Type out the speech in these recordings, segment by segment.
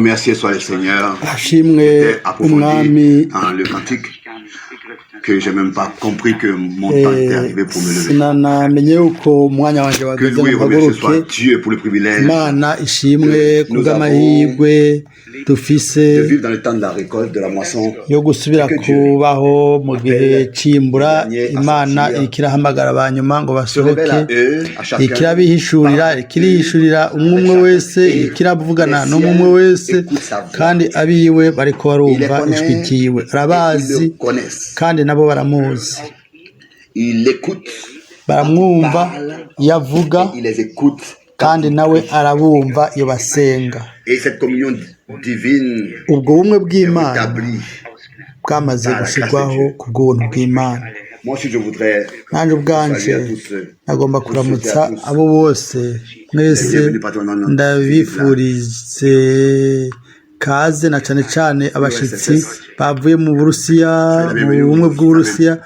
Merci soit le Seigneur. Ashimwe J'étais approfondi Umwami. Dans le cantique que j'ai même pas compris que mon temps était arrivé pour me lever. Sinanamenye yuko umwanya wanje Que wageze loué ngo et remercié mpaguruke. Soit Dieu pour le privilège Imana ishimwe nous kubw'amahirwe dufise de vivre dans le temps de la récolte, de la moisson. Yo gusubira kubaho mu gihe c'imbura. Imana iriko irahamagara abanyuma ngo Se révèle basohoke. À eux, à chacun. Ikirabihishurira, ikirihishurira umwe umwe wese, ikiravugana n'umwe umwe wese, kandi abiwe bariko barumva ijwi ryiwe. Arabazi Ils le connaissent. Kandi nabo baramuzi. Ils l'écoutent. Baramwumva iyo avuga, Et il les écoute. Kandi nawe arabumva iyo basenga. Et cette communion divine Ubwo bumwe bw'Imana établie. Bwamaze gushirwaho ku bw'ubuntu bw'Imana. Moi aussi, je voudrais Nanjye ubwanje saluer à tous ceux nagomba kuramutsa abo bose mwese, ndabifurize kaze, na cane cane abashitsi bavuye mu Burusiya, mu bumwe bw'Uburusiya,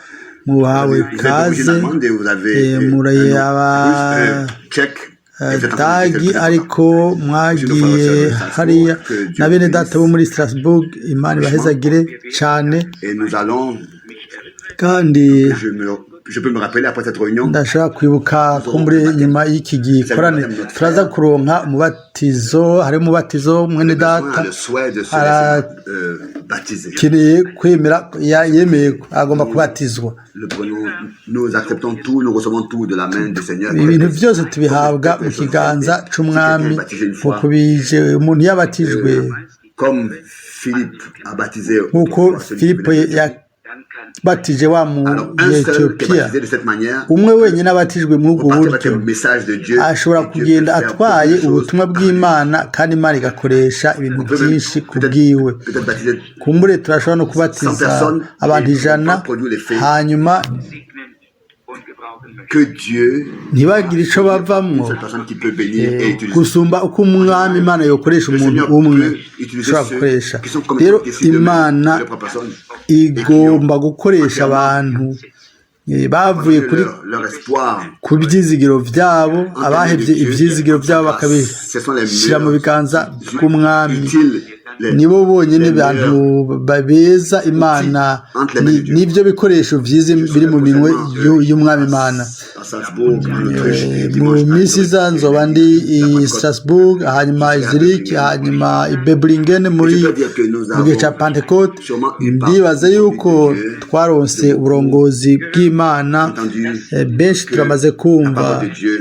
muhawe Vous êtes d'origine kaze. Allemande et vous avez Muri un aba russe, tchèque. Et vous êtes en train de dagi, ariko mwagiye hariya na bene data bo muri Strasbourg. Imana ibahezagire cane. Et nous allons, Kandi je peux me rappeler après cette réunion, ndashobora kwibuka ko muri nyuma y'iki gikorane turaza kuronka umubatizo. Hari umubatizo mwene data le souhait de se laisser baptiser. Akeneye kwemera, yemeye agomba kubatizwa. Le prenons, nous acceptons tout, nous recevons tout de la main du Seigneur. Ibintu byose tubihabwa mu kiganza c'Umwami nkuko bije. Umuntu yabatijwe, Comme Philippe a baptisé nk'uko Filipo yabatije wa mu Alors, un seul qui est Etiyopiya, baptisé de cette manière, umwe wenyine abatijwe muri ubwo buryo ashobora kugenda atwaye ubutumwa bw'Imana, kandi Imana igakoresha ibintu byinshi ku bwiwe. Kumbure turashobora no kubatiza abantu 100, hanyuma ntibagire ico bavamwo, gusumba uko Umwami Imana yokoresha umuntu umwe ushobora gukoresha. Rero Imana igomba gukoresha abantu bavuye kuri ku byizigiro byabo, abahevye ivyizigiro byabo bakabishyira mu biganza bw'Umwami. Nibo bonyine bantu beza Imana, nibyo bikoresho vyiza biri mu minwe y'Umwami Imana. Mu minsi iza nzoba ndi i Strasbourg, hanyuma i Zurich, hanyuma i Böblingen muri mu gihe ca Pentecote. Ndibaza yuko twaronse uburongozi bw'Imana. Benshi turamaze kumva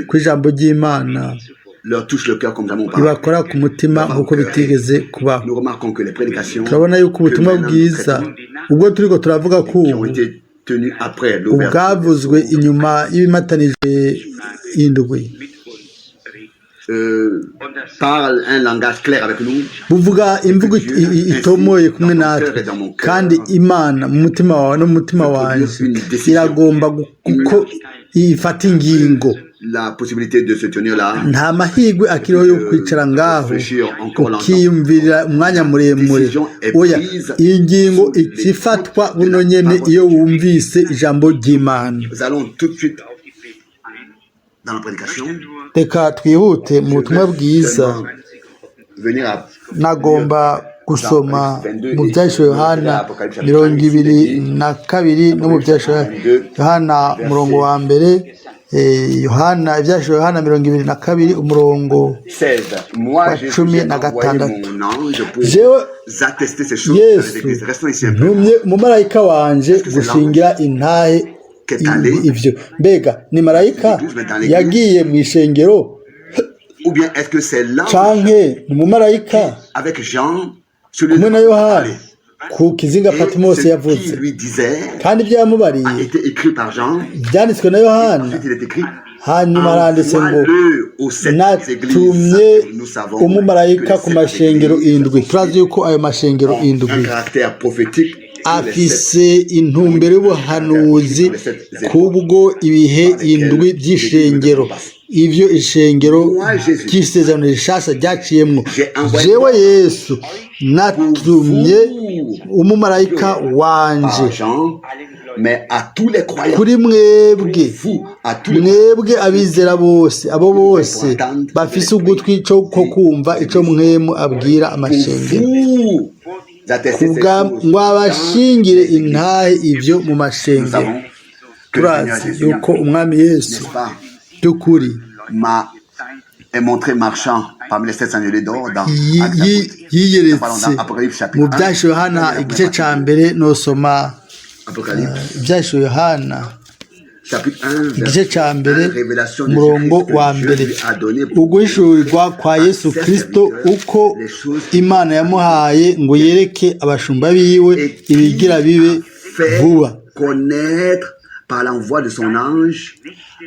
ko ijambo ry'Imana ribakora ku mutima nk'uko bitigeze kubaho. Turabona yuko ubutumwa bwiza ubwo turiko turavuga ko ubu ubwavuzwe inyuma y'ibimatanijwe indwi Parle un langage clair avec nous. Buvuga imvugo itomoye kumwe natwe. Kandi Imana mu mutima wawe no mu mutima wanjye iragomba kuko ifata ingingo. La possibilité de se tenir là. Nta mahirwe akiriho yo kwicara ngaho ukiyumvirira umwanya muremure. Oya, iyi ngingo ikifatwa buno nyene iyo wumvise ijambo ry'Imana. Nous allons tout de suite dans la prédication. Reka twihute mu butumwa bwiza. Venir à Nagomba gusoma mu Byahishuwe Yohana 22 no mu Byahishuwe Yohana umurongo wa mbere. Yohana, Ibyahishuwe Yohana 22, umurongo 16. Moi, wa Jésus, cumi j'ai na envoyé gatandatu. Mon ange pour Jewe attester ces choses dans les Yesu églises. Restons ici un peu. ntumye umumarayika wanje gushingira intahe ivyo. Mbega ni marayika yagiye mu ishengero, Ou bien est-ce que c'est l'ange canke ni umumarayika avec Jean, celui kumwe na Yohana ku kizinga Et Patmos ce qui yavuze? Lui disait Kandi ibyo yamubariye a été écrit par Jean. byanditswe na Yohana. Ensuite, il est écrit: Hanyuma aranditse ngo: Envoie-le aux sept églises. Natumye Nous savons umumarayika que ku les sept mashengero églises indwi. Turazi yuko ayo mashengero ont un indwi caractère prophétique sur les sept afise intumbero y'ubuhanuzi kubwo ibihe indwi by'ishengero, ivyo ishengero ry'isezerano rishasha ryaciyemwo. Jewe Yesu natumye umumarayika wanje par Jean. Mais à tous les croyants, Kuri mwebwe, vous, à tous les mwebwe abizera bose, abo bose bafise ugutwi co ko kumva ico Mpwemu abwira pour amashengero, vous attester ces kubwa choses ngo abashingire dans les églises. intahe ivyo mu Nous mashengero. savons que le Seigneur Turazi Jésus, yuko Umwami Yesu n'est-ce pas, by'ukuri m'a est montré marchant parmi les sept annuels d'or dans Actes apôtres. yiyeretse Pardon, dans Apocalypse mu chapitre 1. Byashiwe Yohana igice ca mbere. Nosoma Apocalypse Ibyashiwe Yohana chapitre 1, igice verset ca mbere, 1, révélation de umurongo Jésus-Christ wa que Dieu mbere, lui a donné pour uguhishurirwa kwa Yesu à ses Kristo serviteurs uko les choses Imana yamuhaye ngo yereke abashumba biwe et qui ibigira bibe a fait vuba, connaître par l'envoi de son ange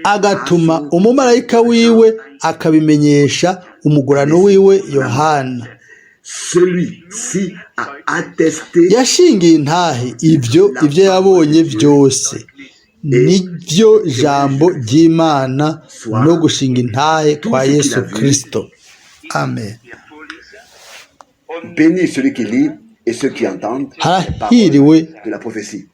agatuma umumarayika wiwe akabimenyesha umugurano wiwe Yohana. Celui-ci a attesté Yashingiye intahe ivyo yabonye byose, nibyo jambo ry'Imana no gushinga intahe kwa Yesu Kristo. Amen. Béni celui qui lit et ceux qui entendent les paroles Harahiriwe de la prophétie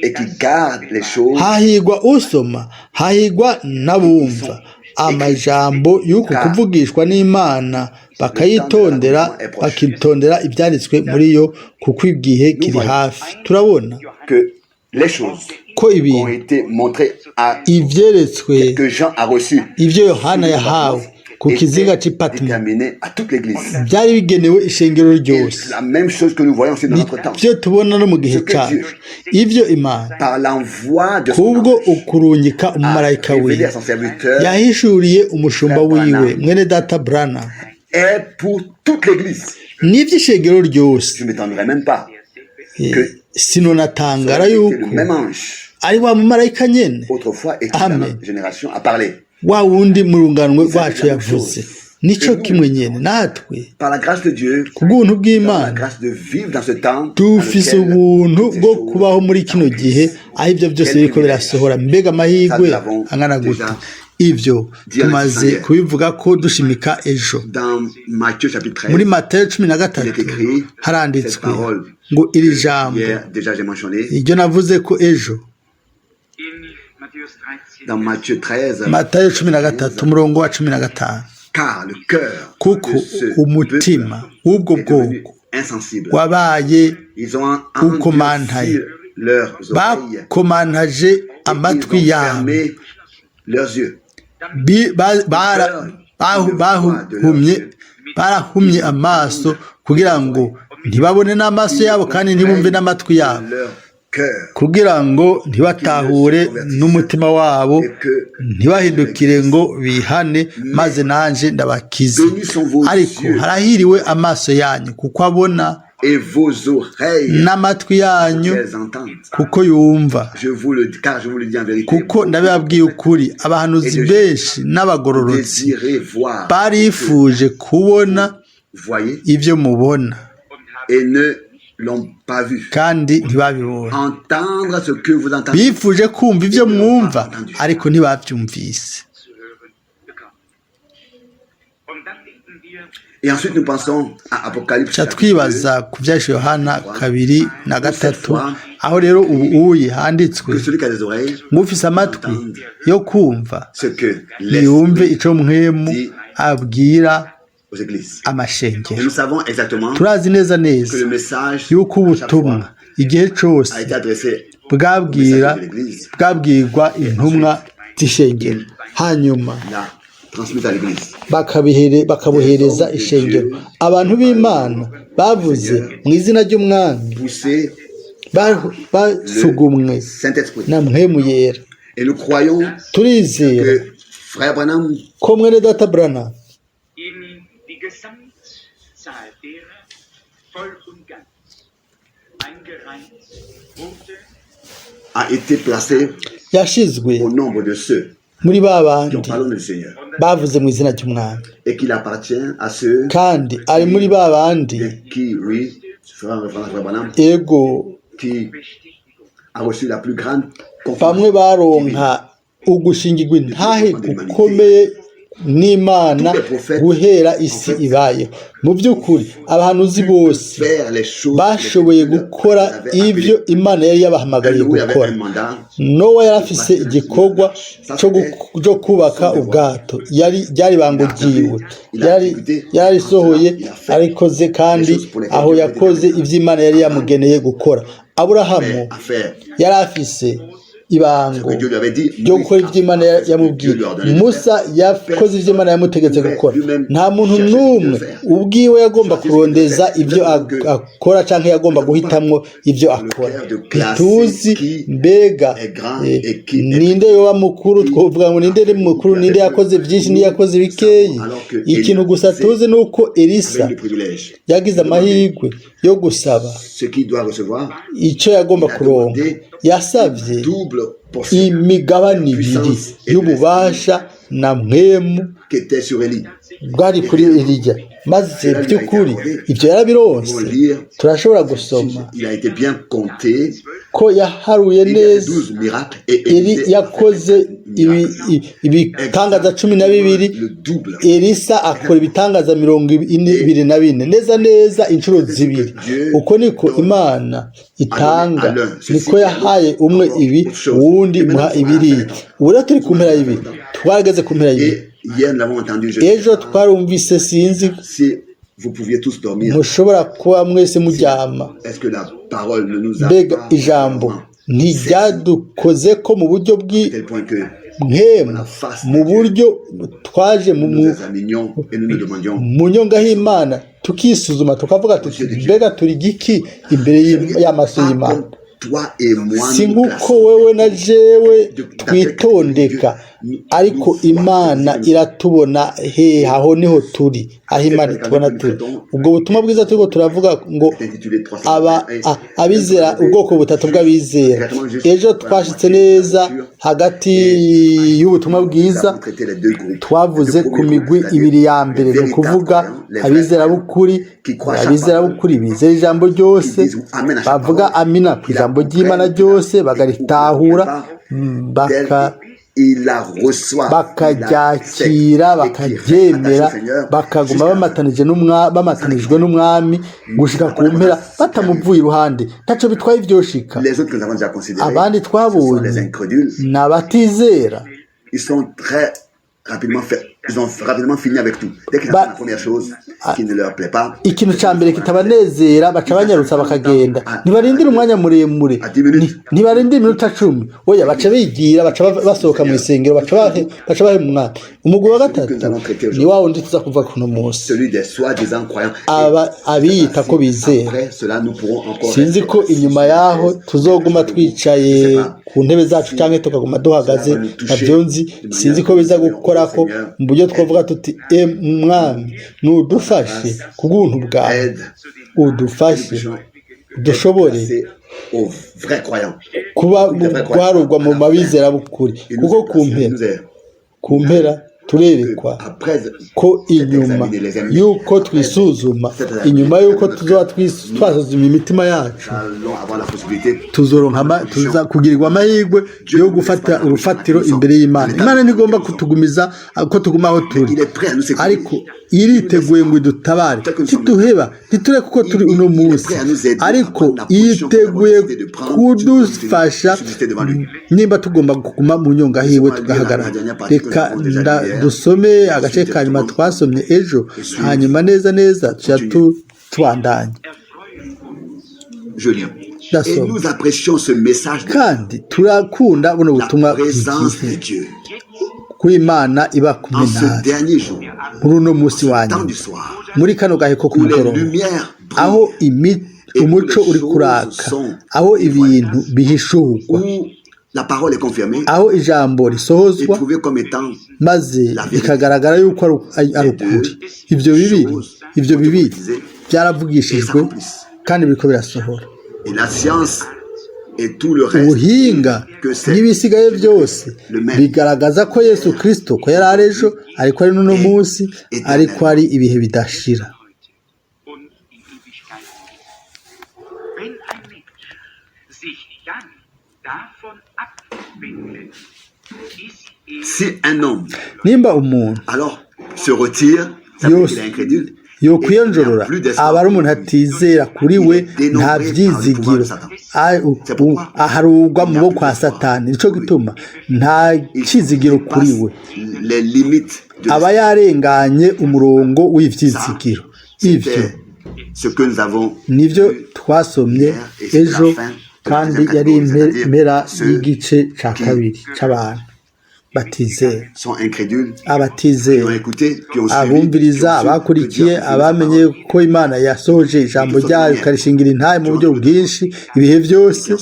et qui gardent les choses Hahigwa usoma, hahigwa n'abumva amajambo y'uku kuvugishwa n'Imana, bakayitondera, bakitondera ibyanditswe muri yo, kuko igihe kiri hafi. Turabona que les choses ko ont ibintu été montrées à ivyeretswe que Jean a reçu ibyo Yohana yahawe ku kizinga c'i Patimo déterminé à toute l'église. Byari bigenewe ishengero Et ryose. la même chose que nous voyons aussi dans notre temps. Nibyo tubona no mu gihe cyacu, ibyo Imana Par l'envoi de son kubwo ange, ukurungika a umumarayika révélé wiwe à son serviteur yahishuriye umushumba wiwe mwene data Branham est pour toute l'église. N'iby'ishengero ryose. Je ne m'étonnerais même pas Sinonatangara que yuko le même ange ari wa mumarayika nyene autrefois et qui dans Amen. notre génération a parlé. Wa wundi mu runganwe rwacu yavuze, nico kimwe nyene natwe. Par la grâce de Dieu, Ku bw'ubuntu nous avons la bw'Imana, grâce de vivre dans ce temps dans dufise lequel ubuntu ces bwo choses kubaho muri kino gihe aho ibyo byose biriko birasohora. Mbega amahirwe angana gute! Ibyo tumaze kubivuga ko dushimika ejo. Dans Matthieu chapitre 13, Muri Matayo 13 haranditswe ngo iri jambo hier déjà j'ai mentionné, iryo navuze ko ejo. Dans Matthieu 13, Matayo 13 umurongo wa 15: car le cœur Kuko de ce umutima peuple w'ubwo est devenu bwoko insensible. wabaye Ils ont ukomantaye. endurci leurs oreilles Bakomantaje et amatwi ils ont yabo, fermé leurs yeux. Barahumye amaso kugira ngo ntibabone n'amaso yabo kandi ntibumve n'amatwi yabo, Leur cœur kugira ngo ntibatahure n'umutima wabo, et que ntibahindukire ngo bihane, maze nanje ndabakize. Ariko harahiriwe amaso yanyu kuko abona, et vos oreilles n'amatwi yanyu qu'elles entendent. kuko yumva. Je vous le car je vous le dis en vérité, Kuko ndabibabwiye ukuri, abahanuzi benshi n'abagororotsi désirez voir, barifuje kubona voyez, ibyo mubona et ne l'ont pas vu. kandi ntibabibonye. Entendre ce que vous entendez Bifuje kumva ibyo mwumva, ariko ntibabyumvise. Et ensuite nous pensons à Apocalypse Ca chapitre twibaza ku byashe Yohana 2 na 3, aho rero ubu uyi handitswe 2, que celui qui a des oreilles ngo ufise amatwi yo kumva ce que niyumve l'Esprit ico Mpwemu abwira aux églises. amashengero. Et nous savons exactement Turazi neza que neza le message yuko à chaque ubutumwa fois igihe cose a été adressé bwabwira bwabwirwa intumwa z'ishengero, hanyuma l'a transmis à l'église. Bakabuhereza ishengero. Abantu b'Imana bavuze mu izina ry'Umwami Poussé basugumwe Saint-Esprit. na Mpwemu Yera. Et nous croyons Turizera que Frère Branham ko mwene data Branham in die Gesamtzahl derer voll und ganz eingereiht wurde, a été placé yashizwe au nombre de ceux muri ba qui ont bandi parlé du Seigneur bavuze mu izina ry'Umwami, et qu'il appartient à ceux kandi ari muri ba bandi, qui, oui, fera référence à Frère Branham, ego, qui a reçu la plus grande bamwe conférence baronka ugushingirwa intahe gukomeye n'Imana guhera isi ibayeho. Mu by'ukuri abahanuzi bose bashoboye gukora ibyo Imana yari yabahamagariye gukora. Nowa yari afise igikorwa cyo kubaka ubwato, ryari ibango ryiwe, yarisohoye arikoze, kandi aho yakoze ibyo Imana yari yamugeneye gukora. Aburahamu yari afise ibango ryo gukora ibyo Imana yamubwiye. Musa yakoze ibyo Imana yamutegetse gukora. Nta muntu n'umwe ubwiwe yagomba kurondeza ibyo akora cyangwa yagomba guhitamwo ibyo akora. Ntituzi mbega ninde yoba mukuru, twovuga ngo ninde ari mukuru, ninde yakoze byinshi, ninde yakoze bikeyi. Ikintu gusa tuzi ni uko Elisa yagize amahirwe yo gusaba icyo yagomba kuronka. Yasabye imigabane ibiri y'ububasha na mpwemu bwari kuri Eliya, maze by'ukuri ibyo yarabironse. Turashobora gusoma ko yaharuye neza. Eli yakoze ibitangaza 12, Elisa akora ibitangaza 24, neza neza inshuro zibiri. Uko niko Imana itanga, niko yahaye umwe ibi, uwundi muha ibiriya. Ubu rero turi ku mpera y'ibi, twarageze ku mpera y'ibi. Ejo twarumvise, sinzi mushobora kuba mwese muryama, mbega ijambo ntiryadukoze ko mu buryo bw'impwemu, mu buryo twaje mu nyongahimana tukisuzuma tukavuga tuti mbega turi giki imbere y'amaso y'Imana. Si nk'uko wewe na jewe twitondeka, ariko Imana iratubona. Hehe aho niho turi, aho Imana itubona turi. Ubwo butumwa bwiza turiko turavuga ngo abizera, ubwoko butatu bw'abizera. Ejo twashitse neza hagati y'ubutumwa bwiza, twavuze ku migwi ibiri ya mbere, ni ukuvuga abizera b'ukuri. Abizera b'ukuri bizera ijambo ryose, bavuga amina ku ijambo ry'Imana ryose, bakaritahura, bakaryakira, bakaryemera, bakaguma bamatanijwe n'umwami gushika ku mpera, batamuvuye iruhande, ntaco bitwaye ivyoshika. Abandi twabonye ni abatizera. Ikintu ca mbere kitabanezera baca banyarutsa bakagenda, ntibarindira umwanya muremure, ntibarindira iminota 10, oya baca bigira, baca basohoka mu isengero, baca bahe mu mwami. Umugwi wa gatatu ni wa wundi tuza kuva kuno munsi, abiyita ko bizera. Sinzi ko inyuma yaho tuzoguma twicaye ku ntebe zacu canke tukaguma duhagaze, navyo nzi. Sinzi ko biza gukora ko mu buryo twavuga tuti mwami nudufashe ku bw'ubuntu bwawe, udufashe dushobore kuba guharurwa mu mabizera b'ukuri, kuko ku mpera turerekwa ko inyuma y'uko twisuzuma, inyuma y'uko tuzoba twasuzuma imitima yacu, tuzoronka tuza kugirirwa amahirwe yo gufata urufatiro imbere y'Imana. Imana ntigomba kutugumiza ko tuguma aho turi, ariko iriteguye ngo idutabare, ntituheba, ntitureke uko turi uno munsi, ariko yiteguye kudufasha nimba tugomba kuguma mu nyonga hiwe tugahagarara. Reka dusome agace ka nyuma twasomye ejo, hanyuma neza neza tuja tubandanya. Kandi turakunda buno butumwa bw'igihe ko Imana iba kumwe natwe muri uno munsi wanyu, muri kano gahe ko ku mugoroba, aho umuco uri kuraka, aho ibintu bihishurwa, aho ijambo risohozwa maze bikagaragara yuko ari ukuri. Ibyo bibiri byaravugishijwe kandi biriko birasohora. Ubuhinga n'ibisigaye byose bigaragaza ko Yesu Kristo ko yari ari ejo, ariko ari n'uno munsi, ariko ari ibihe bidashira. Si un homme Nimba umuntu alors se retire, ça veut dire yose qu'il est incrédule. yokwiyonjorora, aba ari umuntu atizera, kuri we nta byizigiro, aharugwa mu bo kwa Satani. Nicyo gituma nta cyizigiro kuri we, Les limites de aba yarenganye umurongo w'ivyizigiro. Ivyo c'était ce que nous avons nivyo twasomye ejo, kandi yari impera y'igice ca kabiri c'abantu batizera. Sont incrédules, Abatizera, qui ont écouté, qui ont suivi, abumviriza, qui ont su que abakurikiye, Dieu a fait sa abamenye parole. ko Imana yasohoje ijambo ryayo, ikarishingira intahe mu buryo bwinshi ibihe byose,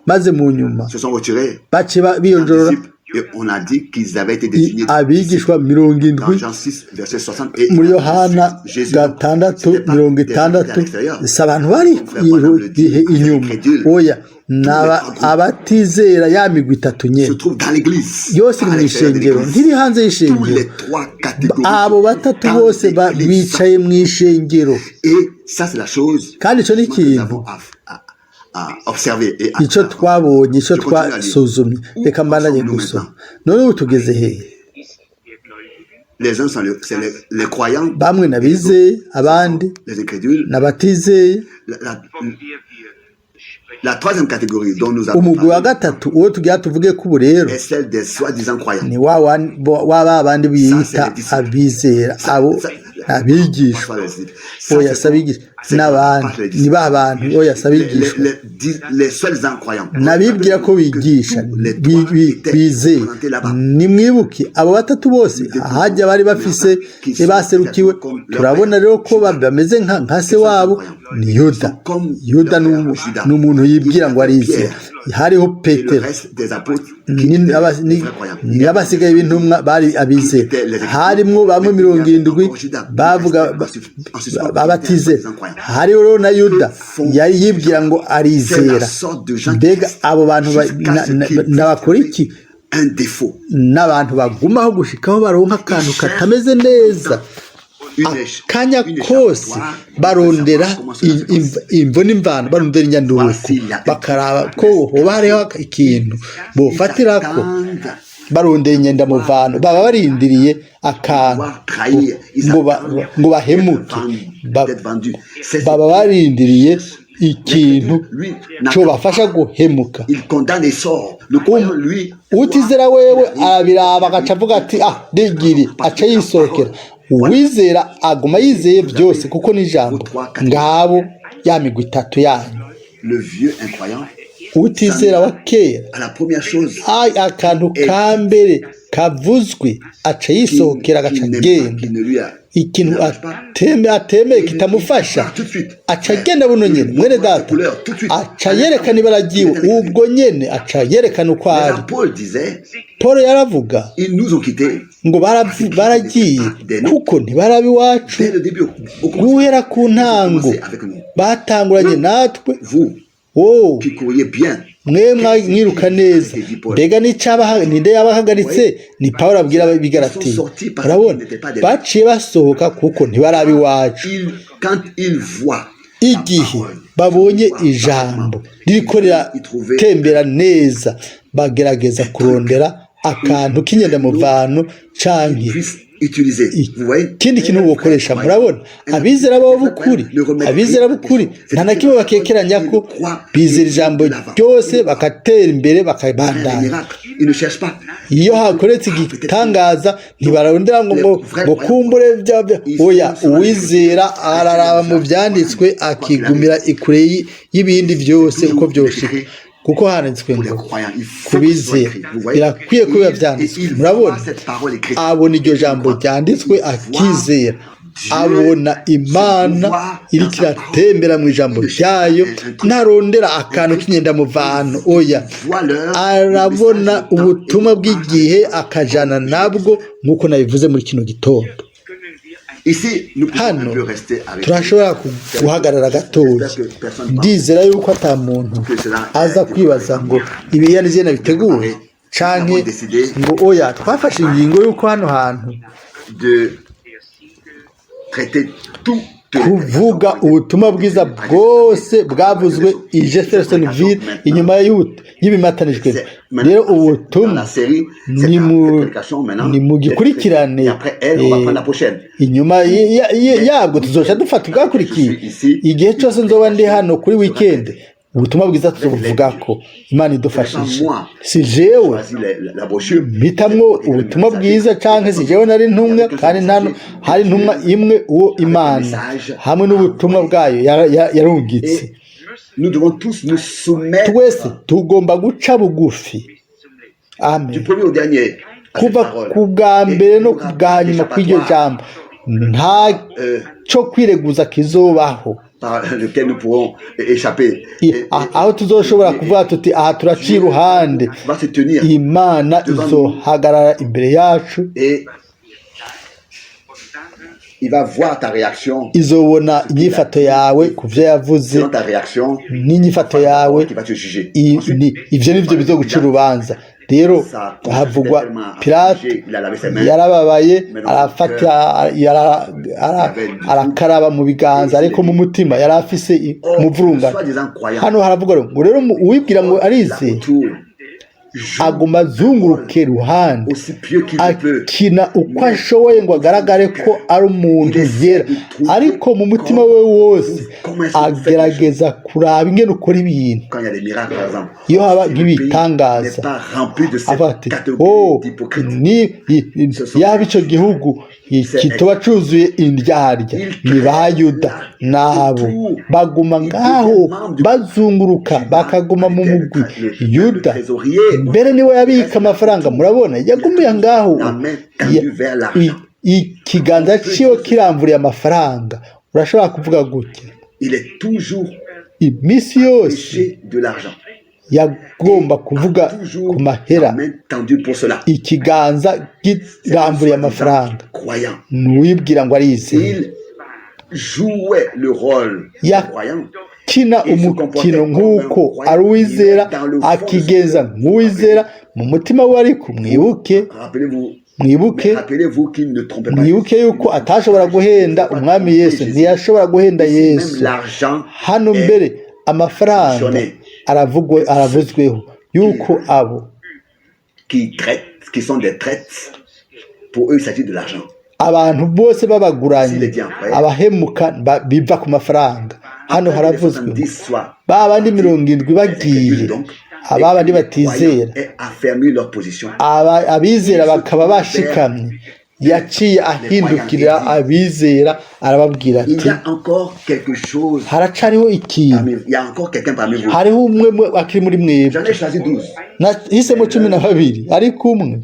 maze mu nyuma Se sont retirés. bace biyonjorora. Disciples, et on a dit qu'ils avaient été désignés Abigishwa 70 dans Jean 6, verset 60. Et muri Yohana Jésus, 6 c'était pas mirongo des gens qui étaient à itandatu l'extérieur. Si abantu bari ibihe inyuma, oya, ni abatizera, ya migwi itatu nyene Se trouvent dans l'église. yose iri Pas à mu l'extérieur de ishengero, l'église. ntiri hanze Tous y'ishengero. les trois catégories Abo batatu dans bose l'église. bicaye mu ishengero. Et ça, c'est la chose Kandi ico ni que nous ikintu avons à observer et à icyo twabonye, icyo Je continue à lire. twasuzumye. Reka mbandanye gusoma. None ubu tugeze hehe? Ist der Gläubige, Les uns sont c'est les croyants, Bamwe n'abizeye, abandi les incrédules. n'abatizeye. Von der wir sprechen, La troisième catégorie dont nous avons Umugwi wa parlé gatatu, uwo tugira tuvuge ko ubu rero est celle des soi-disant croyants. ni wa ba bandi biyita abizera, abo abigishwa. Oya, si abigishwa, n'abandi ni ba bantu, oya, si abigishwa. Les soi-disant croyants. Nabibwira ko bigisha bizeye. Nimwibuke abo batatu bose hajya bari bafise baserukiwe. Turabona rero ko bameze nka se wabo, ni Yuda. Yuda ni umuntu yibwira ngo arizera. Hariho Et le Petero reste des apôtres qui étaient les vrais croyants. n'abasigaye b'intumwa bari abizera. Harimwo bamwe 70 bavuga babatize, hariho rero na Yuda yari yibwira ngo arizera. Mbega abo bantu nabakora iki? Un défaut. N'abantu bagumaho gushikaho baronka akantu katameze neza. Akanya kose barondera imvo n'imvano, barondera inyanduruko, bakaraba ko hoba hariho ikintu bofatirako, barondera inyendamuvano, baba barindiriye akantu ngo bahemuke. Baba barindiriye ikintu cobafasha guhemuka. Il condamne et sort. Le croyant, lui, Utizera wewe arabiraba, agaca avuga ati: "Ah, ndigiri", aca yisohokera. Uwizera aguma yizeye byose kuko ni ijambo. Ngabo ya migwi itatu yanyu. Le vieux incroyant, Utizera wa kera, à la première chose ai, akantu ka mbere kavuzwe aca yisohokera, agaca qui n'est pas, agenda. qui ne lui a Ikintu atemeye kitamufasha, aca agenda buno nyene. Mwene data, aca yerekana ibara ryiwe ubwo nyene, aca yerekana uko Mais ari. là, Paul disait, Paul yaravuga ils nous ont quittés ngo baragiye kuko ntibarabe iwacu. Dès le début. Au commencement, Guhera ku ntango commencé avec nous. batanguranye natwe. Vous Oh, qui couriez bien, mwe mwiruka neza, mbega n'icyabaha, ninde yabahagaritse? Ni Pawulo abwira abigaratiya. Urabona, baciye basohoka kuko ntibarabe iwacu. Quand ils voient Igihe babonye ijambo ririko riratembera neza, bagerageza kurondera akantu k'inyendamuvano canke puissent utiliser. Vous voyez? Ikindi kintu bokoresha. Murabona, abizera babo b'ukuri, abizera b'ukuri nta na kimwe bakekeranya ko bizera ijambo ryose, bagatera imbere, Un bakabandanya. miracle. Ils ne cherchent pas. Iyo hakoretse igitangaza, ntibarondera ngo kumbure oya. Uwizera araraba mu byanditswe, akigumira kure y'ibindi byose uko byoshika, kuko handitswe Pour les ngo croyants, il faut que ce soit kubizera écrit. Vous voyez? birakwiye ko biba byanditswe. Murabona, abona iryo jambo ryanditswe akizera, abona Imana iriko iratembera mu ijambo ryayo, ntarondera akantu k'inyendamuvano, oya. Arabona ubutumwa bw'igihe, akajana nabwo nk'uko nabivuze muri kino gitondo. Können wir ein Ici, nous pouvons un Hano peu rester avec turashobora guhagarara gatoya. Ndizera yuko ata muntu aza kwibaza ngo ibi ni jye biteguye, canke ngo oya, twafashe ingingo yuko hano hantu de der Siegel traiter tout Kuvuga ubutumwa bwiza bwose bwavuzwe i Jeffersonville inyuma y'ibimatanijwe. Rero ubutumwa ni mu gikurikirane, inyuma yabwo tuzoca dufata ubwakurikiye. Igihe cyose nzoba ndi hano kuri weekend, ubutumwa bwiza tuzobuvuga ko Imana idufashije. Si jewe mpitamwo ubutumwa bwiza, canke si jewe nari ntumwa, kandi nta hari intumwa imwe, uwo Imana hamwe n'ubutumwa bwayo yarungitse. Nous devons tous nous soumettre Twese tugomba guca bugufi, amen, du premier au dernier à cette kuva parole. ku bwa mbere no ku bwa nyuma kw'iryo jambo. Nta cyo kwireguza kizobaho Par lequel nous pourrons échapper. Aho tuzoshobora kuvuga tuti: "Aha turaciye iruhande." Va se tenir Imana izohagarara imbere yacu, et il va voir ta réaction. izobona inyifato yawe ku byo yavuze. Selon ta réaction, N'inyifato yawe, qui va te juger. Ivyo nivyo bizoguca urubanza. Rero havugwa Pilato yarababaye, arafata, arakaraba mu biganza, ariko mu mutima yari afise umuvurungano. Soi-disant croyant. Hano haravuga ngo rero uwibwira ngo arize Autour, joue aguma azunguruke ruhande, aussi pieux qu'il le peut. akina uko ashoboye ngo agaragare ko ari umuntu yera, ariko mu mutima we wose agerageza kuraba ingene ukora ibintu. Quand il y a des miracles, par exemple. Iyo haba Si le pays nk'ibitangaza, n'est pas rempli de cette avuga ati: catégorie "Oh, d'hypocrites. ni yaba ico gihugu kitoba cuzuye indyarya, ni ba Yuda." Nabo baguma ngaho bazunguruka, bakaguma mu mugwi. Yuda mbere niwe yabika amafaranga, murabona yagumiye ngaho, La main tendue vers l'argent. ikiganza ciwe kiramvuriye amafaranga. Urashobora kuvuga gutya. Il est toujours Iminsi yose péché de l'argent. yagomba kuvuga Toujours ku mahera, la main tendue pour cela. ikiganza kiramburiye amafaranga. Croyant. Ntiwibwira ngo arizeye. Il jouait le rôle de croyant. Kina umukino nk'uko ari uwizera, akigenza nk'uwizera mu mutima we, ariko mwibuke, Rappelez-vous, mwibuke, rappelez-vous qu'il ne trompait pas. mwibuke yuko atashobora guhenda Umwami Yesu. Ntiyashobora guhenda Même Yesu. l'argent Hano mbere amafaranga aravugwe, aravuzweho yuko abo qui traitent, qui sont des traites, pour eux il s'agit de l'argent. Abantu bose b'abaguranyi, abahemuka, biva ku mafaranga. Hano haravuzwe 70 soient ba bandi 70 bagiye, aba bandi batizera, aient affermi leur position. Abizera bakaba bashikamye. Yaciye ahindukirira abizera, arababwira Il ati: y a encore quelque chose. "Haracariho ikintu." Il y a encore quelqu'un parmi vous. Hariho umwe akiri muri mwebwe. J'en ai choisi 12. Nahisemo 12, ariko umwe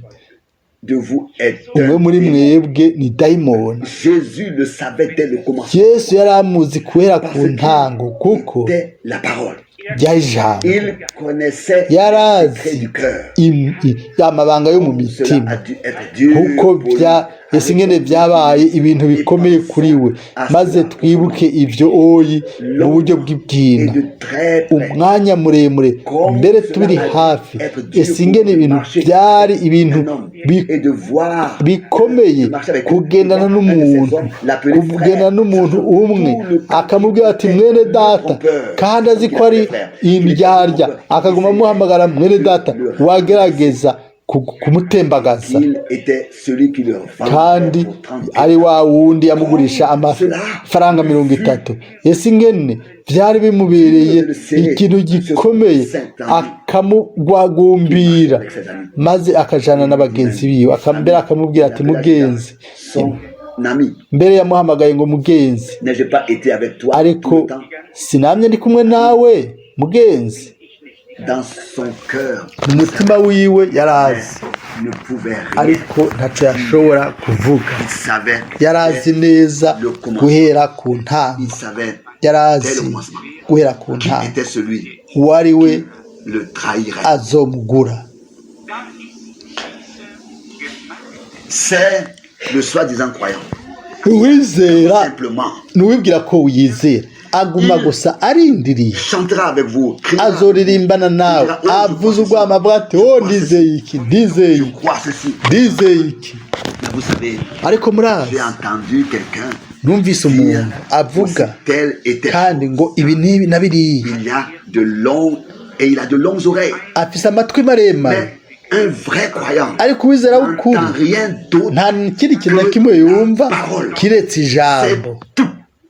De vous est umwe un muri démon. mwebwe ni dayimoni. Jésus le savait dès le commencement. Yesu yari amuzi guhera ku ntango, kuko C'était la parole. ryari ijambo. Il connaissait Yarazi les secrets du cœur. Amabanga yo mu Cela mitima. a dû être dur Kuko pour lui. bya ese ingene byabaye ibintu bikomeye kuri we. Maze twibuke ibyo oyi mu buryo bw'ibwina, Et de très près. umwanya muremure mbere tubiri hafi. Ese ingene ibintu byari ibintu Et de voir bikomeye kugendana n'umuntu umwe akamubwira ati: "Mwene data," kandi azi ko ari indyarya, akaguma amuhamagara mwene data, wagerageza kumutembagaza, qu'il était celui qui le vendait kandi pour 30 ari wa wundi yamugurisha amafaranga 30. Ese ingene byari bimubereye ikintu gikomeye, akamugwagumbira, maze akajana na bagenzi biwe, mbere akamubwira ati: "Mugenzi." Son ami. Mbere yamuhamagaye ngo mugenzi. N'ai-je pas été avec toi tout "Ariko le temps? sinamye ndi kumwe nawe, mugenzi?" Dans son cœur, Mu mutima wiwe yarazi, ne pouvait rien. ariko ntaco yashobora kuvuga. Il savait. Yarazi neza guhera ku ntango. Il savait Yarazi guhera ku qui ntango était celui uwo ari we le trahirait. azomugura. C'est le soi-disant croyant. Uwizera, Simplement, nuwibwira ko wiyizera, aguma gusa arindiriye. Chantera avec vous, criera. Azoririmbana nawe, avuze urwamo, avuga ati: "Oh, ndizeye iki, ndizeye Je iki, crois ceci." ndizeye iki." Mais vous savez, Ariko murazi, j'ai entendu quelqu'un Numvise umuntu avuga tel et tel. Kandi ngo ibi n'ibi na biriya. Il a de longues et il a de longues oreilles. Afise amatwi maremare. Mais un vrai croyant Ariko uwizera w'ukuri n'entend rien d'autre. nta kindi kintu na kimwe yumva kiretse ijambo. C'est tout.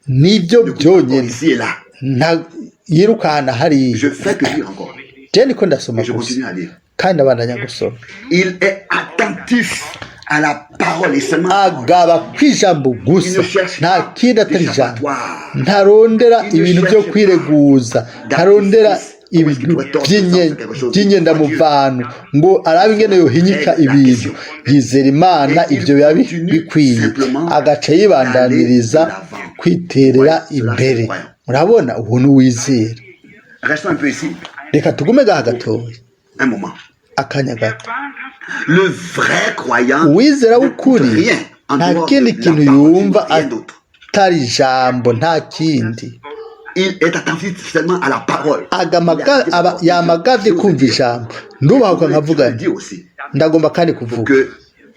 Nibyo byonyine. Ici et là. Nta yirukana hariya. Je fais que lire encore. Je niko ndasoma Et je gusa continue à lire. kandi abandanya gusoma. Il est attentif à la parole et seulement à la parole. Agaba kw'ijambo gusa, nta kindi atari ijambo. Ntarondera ibintu byo kwireguza, ntarondera ibintu by'inyendamuvano ngo arabe ingene yohinyika ibintu. Yizera Imana, ibyo biba bikwiye, agaca yibandaniriza kwiterera imbere. Murabona, ubu ni uwizera. Restons un peu ici. Reka tugume gaha gatoya. Un moment. Akanya gato. Le vrai croyant Uwizera w'ukuri n'écoute rien en nta dehors kindi de la kintu parole, yumva rien d'autre. atari ijambo, nta kindi. Il est attentif seulement à la parole. Agamaga aba yamagavye kumva ijambo. Ndubahuka nkavuga Je dis nti aussi ndagomba kandi kuvuga que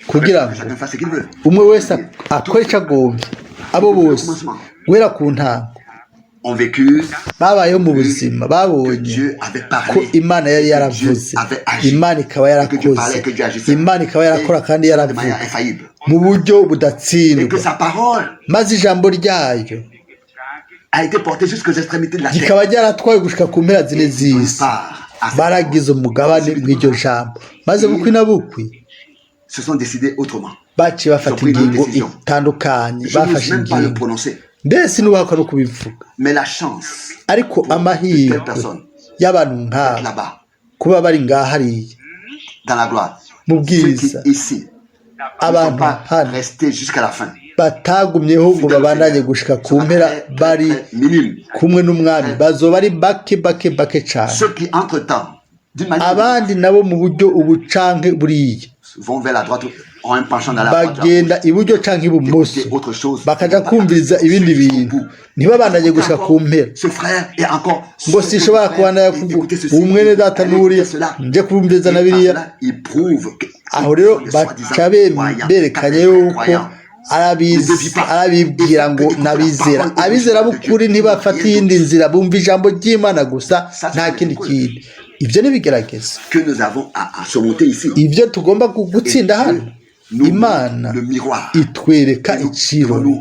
kugira ngo chacun fasse ce qu'il veut. Umwe wese akore icyo agombye. Abo bose guhera ku ntango Ont vécu babayeho mu buzima, babonye Dieu avait ko parlé. Imana yari yaravuze, Imana ikaba yarakoze, Imana ikaba yarakora kandi De yaravuga manière infaillible. Mu buryo Et que budatsindwa, sa parole maze ijambo ryayo a été portée jusqu'aux extrémités de la terre. Rikaba ryaratwaye gushika ku mpera zine z'isi. Part à cette Baragize umugabane mw'iryo jambo, maze bukwi na bukwi se sont décidés autrement. Baciye bafata ingingo itandukanye. Je n'ose Bafashe même pas le ingingo. Prononcer. Mbese ntubakwa no kubivuga. Mais la chance Ariko amahirwe y'abantu nk'abo là-bas, kuba bari ngaha hariya dans la gloire. Mu Ceux bwiza. qui ici ne sont Abantu pas hano restés jusqu'à la fin batagumyeho ngo babandanye gushika ku mpera bari très minime. Kumwe n'umwami bazoba ari bake bake bake cyane. Ceux qui, entre-temps, d'une manière Abandi nabo mu buryo ubu canke buriya vont vers la droite, ont un penchant dans la droite, bagenda iburyo canke ibumoso, écouter autre chose. Bakaja kumviriza ibindi bintu, ntibabandanye gushika ku mpera. Ce frère et encore Ngo sinshobora kubandanya umwene data n'uriya nje kumviriza na biriya. Il prouve que Aho rero baca berekanye yuko arabibwira ngo nabizera. Abizera b'ukuri ntibafata iyindi nzira, bumva ijambo ry'Imana gusa, nta kindi kintu. Ibyo ni ibigerageza que nous avons à surmonter ici. Ibyo tugomba gutsinda hano. Imana Le miroir. Itwereka icirori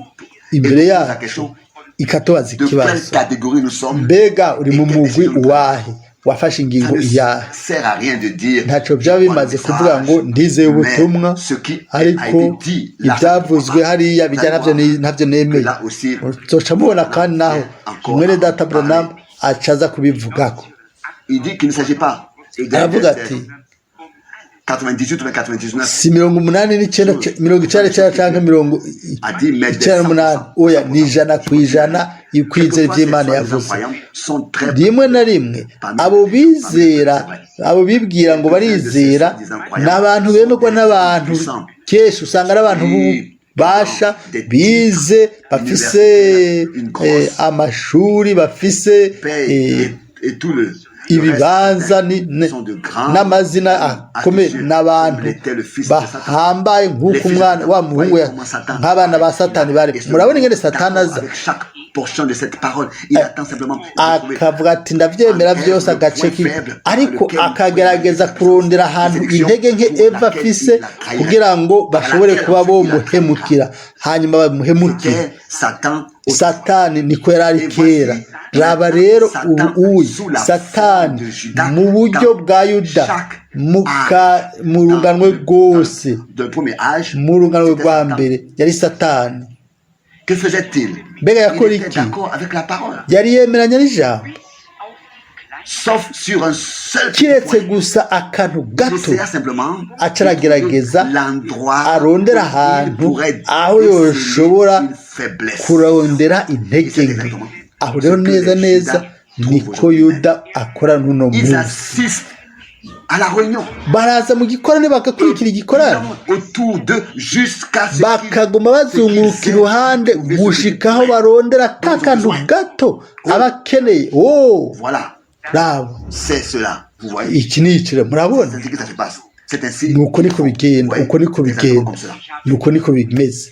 imbere yacu, ikatubaza De quelle ikibazo: catégorie nous sommes? Mbega uri mu mugwi uwahe? Wafashe Ça ingingo ne iyahe? sert à rien de dire Ntacyo byaba bimaze kuvuga ngo ndizeye ubutumwa, ariko ibyavuzwe hariya bijya ntabyo nemeye. Uzoca mubona kandi naho mwene data Branham aca aza kubivugako. Il dit qu'il ne s'agit pas Aravuga ati 98 ou 99 si 89, 99 cyangwa 98, oya, ni 100% ukwizera iby'Imana yavuze. Rimwe na rimwe abo bizera, abo bibwira ngo barizera, ni abantu bemerwa n'abantu. Kenshi usanga ari abantu basha bize, bafise amashuri, bafise ibibanza n'amazina akomeye, n'abantu bahambaye nk'uko umwana wa muhungu nk'abana ba Satani bari. Murabona ingene Satani aza akavuga ati ndabyemera byose agace, ariko akagerageza kurondera ahantu intege nke Eva afise kugira ngo bashobore kuba bomuhemukira, hanyuma bamuhemukire. Satani niko yari ari kera. Raba rero ubu uyu Satani mu buryo bwa Yuda mu runganwe rwose, mu runganwe rwa mbere yari Satani. Mbega yakora iki? Yari yemeranya n'ijambo kiretse gusa akantu gato. Aca aragerageza arondera ahantu aho yoshobora kurondera intege nke. Aho rero neza neza niko Yuda akora n'uno munsi. Baraza mu gikorane, bagakurikira igikorane, bakaguma bazunguruka iruhande gushikaho barondera ka kantu gato aba akeneye. Oh, raba, iki ni ikiro. Murabona, nuko niko bigenda, uko niko bigenda, nuko niko bimeze.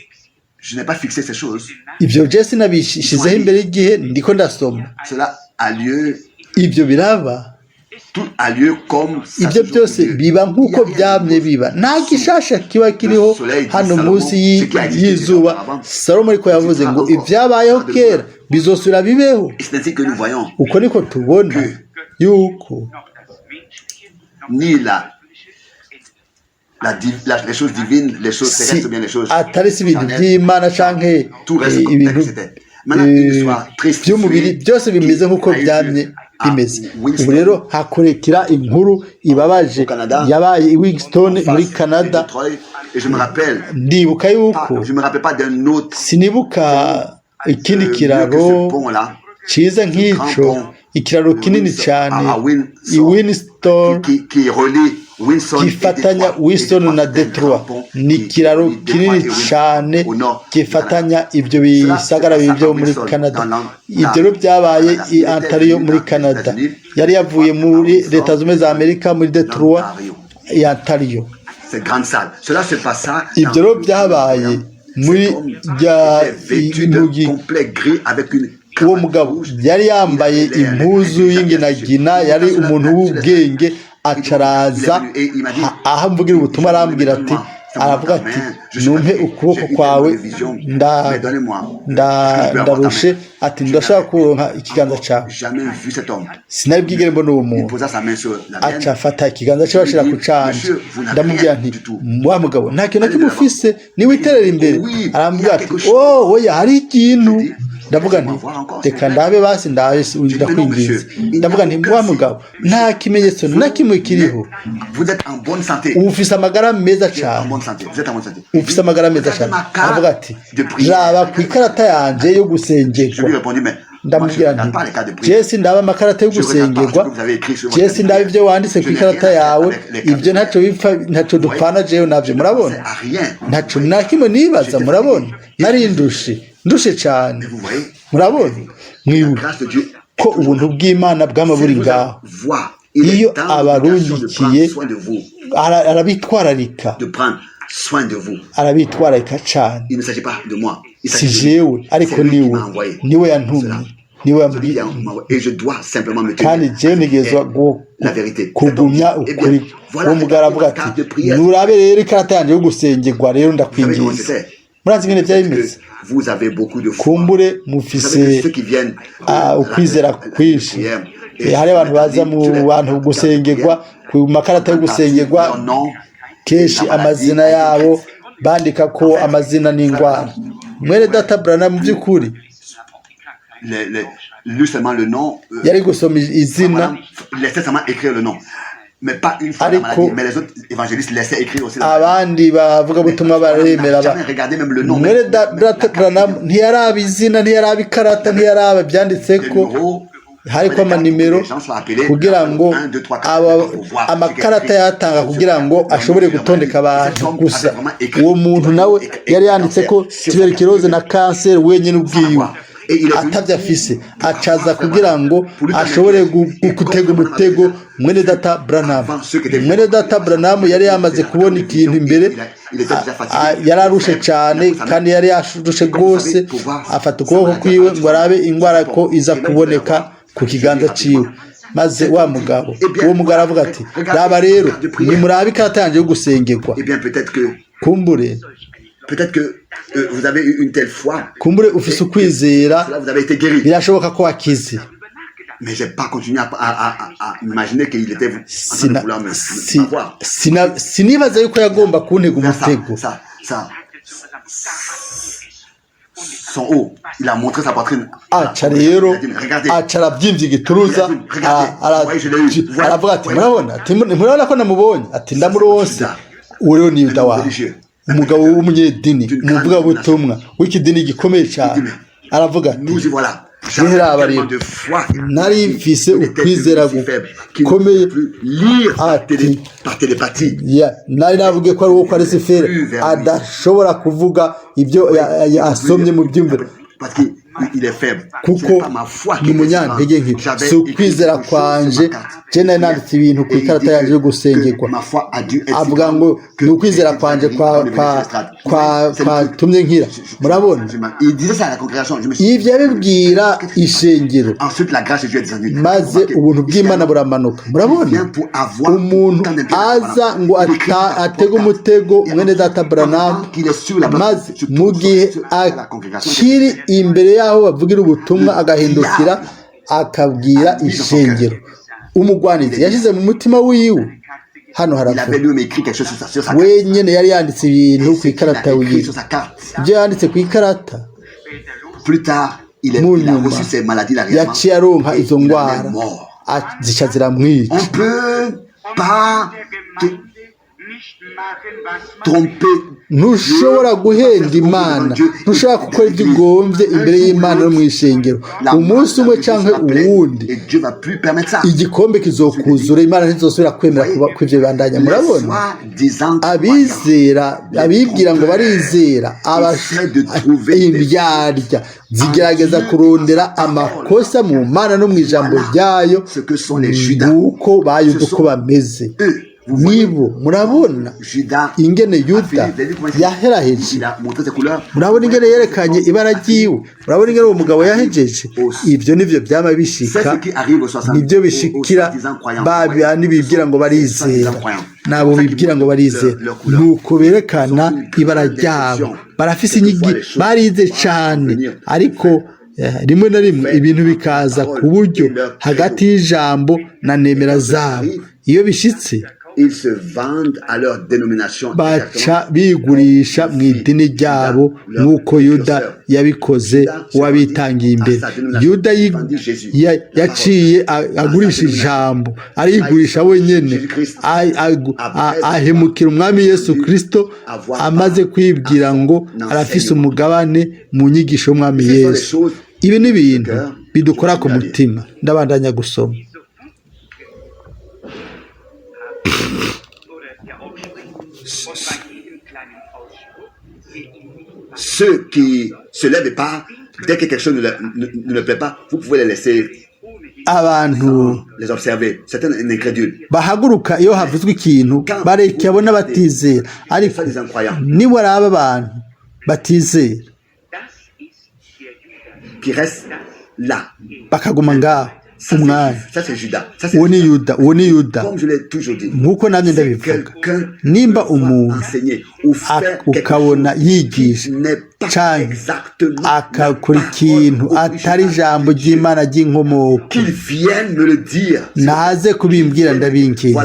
Je n'ai pas fixé ces choses. Ibyo je sinabishizeho imbere y'igihe, ndiko ndasoma. Cela a lieu, Ibyo biraba. Tout a lieu comme ça Ibyo toujours byose eu lieu. biba nk'uko Il y a rien de byamye nouveau. biba, nta gishasha kiba kiriho hano munsi y'izuba. Salomo ariko yavuze ngo ibyabayeho kera bizosubira bibeho. Et c'est ainsi que nous voyons Uko niko tubona yuko noch das Menschliche, noch ni les choses divines, les choses si terrestres, bien les choses atari si ibintu charnelles, by'Imana canke tout reste comme tel ibintu que c'était. Maintenant, une histoire triste by'umubiri, byose bimeze nk'uko a eu lieu byamye à bimeze. Winston, Ubu rero hakurikira inkuru ibabaje au Canada, yabaye i Winston en muri face de Canada. Detroit. Et je me rappelle, Ndibuka pas, yuko je me rappelle pas d'un autre sinibuka ikindi mieux que kiraro ce pont-là, cyiza nk'ico, ikiraro kinini cyane i Winston qui relie Windsor et gifatanya Détroit. Winston Et Détroit, na c'est un grand Detroit. pont Ni qui ikiraro relie Détroit kinini et Windsor cyane au nord du gifatanya Canada. ibyo Cela se bisagara passa bibiri byo à muri Windsor, Canada. dans Ibyo rero byabaye Canada. i Il était Ontario venu muri dans les Canada. États-Unis, Yari yavuye à muri Windsor, Leta Zunze Ubumwe za Amerika, muri Detroit l'Ontario. ya Ontario. Cette grande salle. Cela se passa Ibyo dans rero le byabaye muri Cet homme rya était vêtu mu d'un complet gris avec une uwo cravate mugabo rouge. yari yambaye impuzu y'inginagina, yari umuntu w'ubwenge. Acaraza aho amvugira ubutumwa, arambwira ati, aravuga ati: "Numpe ukuboko kwawe, ndarushe." Ati: "Ndashaka kuronka ikiganza cyawe." Jamais vu cet homme. Sinari bwigere mbona uwo Il muntu. posa sa main sur la mienne. Aca afata ikiganza cye bashira ku canje. Ndamubwira nti: "Wa mugabo, nta kintu na kimwe ufise, niwiterera imbere." Arambwira ati: "Oh oya, hari ikintu." Ndavuga nti: "Reka ndabe basi, ndabe, ndakwinginze." Ndavuga nti: "Wa mugabo, nta kimenyetso na kimwe kiriho." Vous êtes en bonne santé. "Ubu ufise amagara meza Vous êtes en cyane." bonne santé. Vous êtes en bonne santé. "Ufise amagara meza cyane." Aravuga ati: "Raba ku ikarata yanje yo Je gusengerwa." lui ai répondu, mais moi, je ne Ndamubwira regarde nti: pas les cartes de prière. "Je sindaba amakarata yo gusengerwa, je sindaba ibyo wanditse ku ikarata yawe. Ibyo ntacyo bipfa, ntacyo dupfana jewe nabyo." Murabona? C'est à rien. Ntacyo na kimwe nibaza. Murabona, nari ndushe, ndushe cyane. Mais vous voyez, Murabona, la mwibuka grâce de Dieu ko ubuntu bw'Imana bwama buri ngaho. voit. Il Iyo est dans l'obligation de prendre abarungikiye soin de vous. arabitwararika. De prendre soin de vous. Arabitwararika cyane. Il ne s'agit pas de moi. Il Si s'agit de lui. jewe, ariko C'est lui qui niwe m'a envoyé. niwe yantumye, Cela. niwe Celui qui yambwiye. m'a envoyé. Et je dois simplement me tenir Kandi jewe ntegerezwa la vérité. kugumya Eh bien, ukuri. voilà, Uwo mugabo aravuga carte ati: de prière. "Nurabe rero ikarata yanjye yo gusengerwa rero, Vous savez comment ndakwinginze." c'était? Murazi ingene byari bimeze? Que vous avez beaucoup de foi. Kumbure Vous mufise savez que ceux qui viennent ukwizera kwinshi. Hari abantu baza mu bantu gusengerwa ku makarata yo gusengerwa, kenshi amazina yabo bandika ko amazina n'indwara. Mwene data Branham mu by'ukuri Lu seulement le nom. Yari gusoma izina. Laissait seulement écrire le nom. Mais pas une fois la Ariko maladie. Mais les autres évangélistes laissaient écrire aussi la maladie. Abandi bavugabutumwa baremera Jamais regardé même le nom. Mwene data Branham ntiyaraba izina, ntiyaraba ikarata, ntiyaraba ibyanditse ko hariko amanimero kugira ngo amakarata yatanga kugira ngo ashobore gutondeka abantu gusa. Uwo muntu nawe yari yanditse ko tuberculose na kanseri wenyine ubwiwe atabyo afise, acaza kugira ngo ashobore gutega umutego mwene data Branham. Mwene data Branham yari yamaze kubona ikintu imbere, yari arushe cyane kandi yari yarushe rwose. Afata ukuboko kwiwe ngo arabe indwara ko iza kuboneka ku kiganza ciwe. Maze wa mugabo, uwo mugabo aravuga ati: "Raba rero, nimurabe ikarata yanjye yo gusengerwa." Eh bien, peut-être que, Kumbure peut-être que vous avez eu une telle foi. Kumbure ufise ukwizera. Cela, vous avez été guéri. Birashoboka ko wakize. Mais j'ai pas continué à imaginer qu'il était en train de Sina vouloir me si, m'avoir. Sinibaza yuko yagomba kuntega Vers sa, umutego. Son haut. Il a montré sa poitrine. Aca rero Il a dit, mais regardez. aca arabyimvye igituruza, aravuga ati: "Murabona?" Ati: "Murabona ko namubonye?" Ati: "Ndamuronse." Uwo rero ni Yuda wawe, umugabo w'umunyedini, umuvugabutumwa w'ikidini gikomeye cyane. Aravuga ati: Nous y voilà. "Raba J'avais rero, tellement de foi. nari mfise Il était ukwizera devenu si faible qu'il ne gukomeye." pouvait plus lire Ati par télépathie. Nari navuge ko ari uwo kwa Lusiferi adashobora kuvuga ibyo asomye mu byumviro. Parce qu'il Kuko ni umunyantege nke. Si ukwizera kwanje, je nari nanditse ibintu ku ikarata yanje yo gusengerwa. Avuga ngo ni ukwizera kwanje kwatumye nkira. Murabona, ivyo yabibwira ishengero, maze ubuntu bw'Imana buramanuka. Murabona, umuntu aza ngo atege umutego mwene data Branham, maze mu gihe akiri imbere y'aho bavugira ubutumwa agahindukira akabwira ishengero. Umugwanizi yashyize mu mutima wiwe. Hano haravuga wenyine yari yanditse ibintu ku ikarata wiwe, ibyo yanditse ku ikarata. Mu nyuma yaciye aronka izo ndwara, zica ziramwica. Ntushobora guhenda Imana, ntushobora gukora ibyo ugombye imbere y'Imana no mu ishengero. Umunsi umwe cyangwa uwundi igikombe kizokuzura, Imana ntizosubira kwemera ko ibyo bibandanya. Murabona, abizera, abibwira ngo barizera, indyarya zigerageza kurondera amakosa mu Mana no mu ijambo ryayo, nguko bayuda uko bameze. Nibo murabona ingene Yuda yaheraheje, murabona ingene yerekanye ibara ryiwe, murabona ingene uwo mugabo yahejeje. Ibyo nivyo byama bishika, nibyo bishikira babandi bibwira ngo barizera, nabo bibwira ngo barizera, nuko berekana ibara ryabo. Barafise inyigi, barize cane, ariko rimwe na rimwe ibintu bikaza ku buryo hagati y'ijambo na nemera zabo. Iyo bishitse baca bigurisha mu idini ryabo, nk'uko Yuda yabikoze uwabitangiye imbere. Yuda yaciye agurisha ijambo, arigurisha wenyine, ahemukira umwami Yesu Kristo, amaze kwibwira ngo arafise umugabane mu nyigisho y'umwami Yesu. Ibi ni ibintu bidukora ku mutima. Ndabandanya gusoma. Ceux qui se lèvent et parlent, dès que quelque chose ne leur plaît pas, vous pouvez les laisser Abantu les observer. C'est un incrédule. bahaguruka iyo havuzwe ikintu, bareke abo n'abatizera. Ariko niba araba abantu batizera qui restent là, bakaguma ngaho umwanya. Ça c'est Judas. Ça c'est Uwo ni Yuda, uwo ni Yuda. Comme je l'ai toujours dit. Nk'uko nanjye ndabivuga, Quelqu'un nimba umuntu enseigner ou faire quelque ukabona chose yigisha n'est pas canke exactement akakora ikintu atari ijambo ry'Imana ry'inkomoko, qu'il vienne me le dire. Naze kubimbwira, ndabinginze,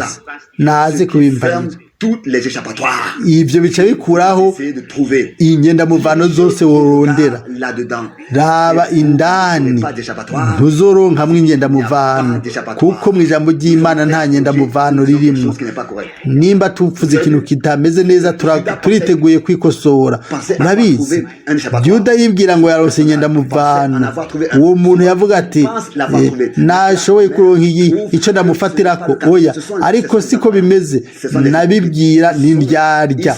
naze kubimbarira. Ferme toutes les échappatoires. Ibyo bica bikuraho Essayez de trouver ingendamuvano zose worondera. là-dedans. Raba indani, Pas d'échappatoire. ntuzoronkamwo ingendamuvano, kuko mu ijambo ry'Imana nta ngendamuvano ririmo. Chose qui n'est pas correcte. Nimba tupfuze ikintu kitameze neza, turiteguye kwikosora. Murabizi, Yuda yibwira ngo yarose ingendamuvano. Uwo muntu yavuga ati: "Nashoboye kuronka iyi, icyo ndamufatirako." Oya, ariko siko bimeze. Nabibwira ni ndyarya.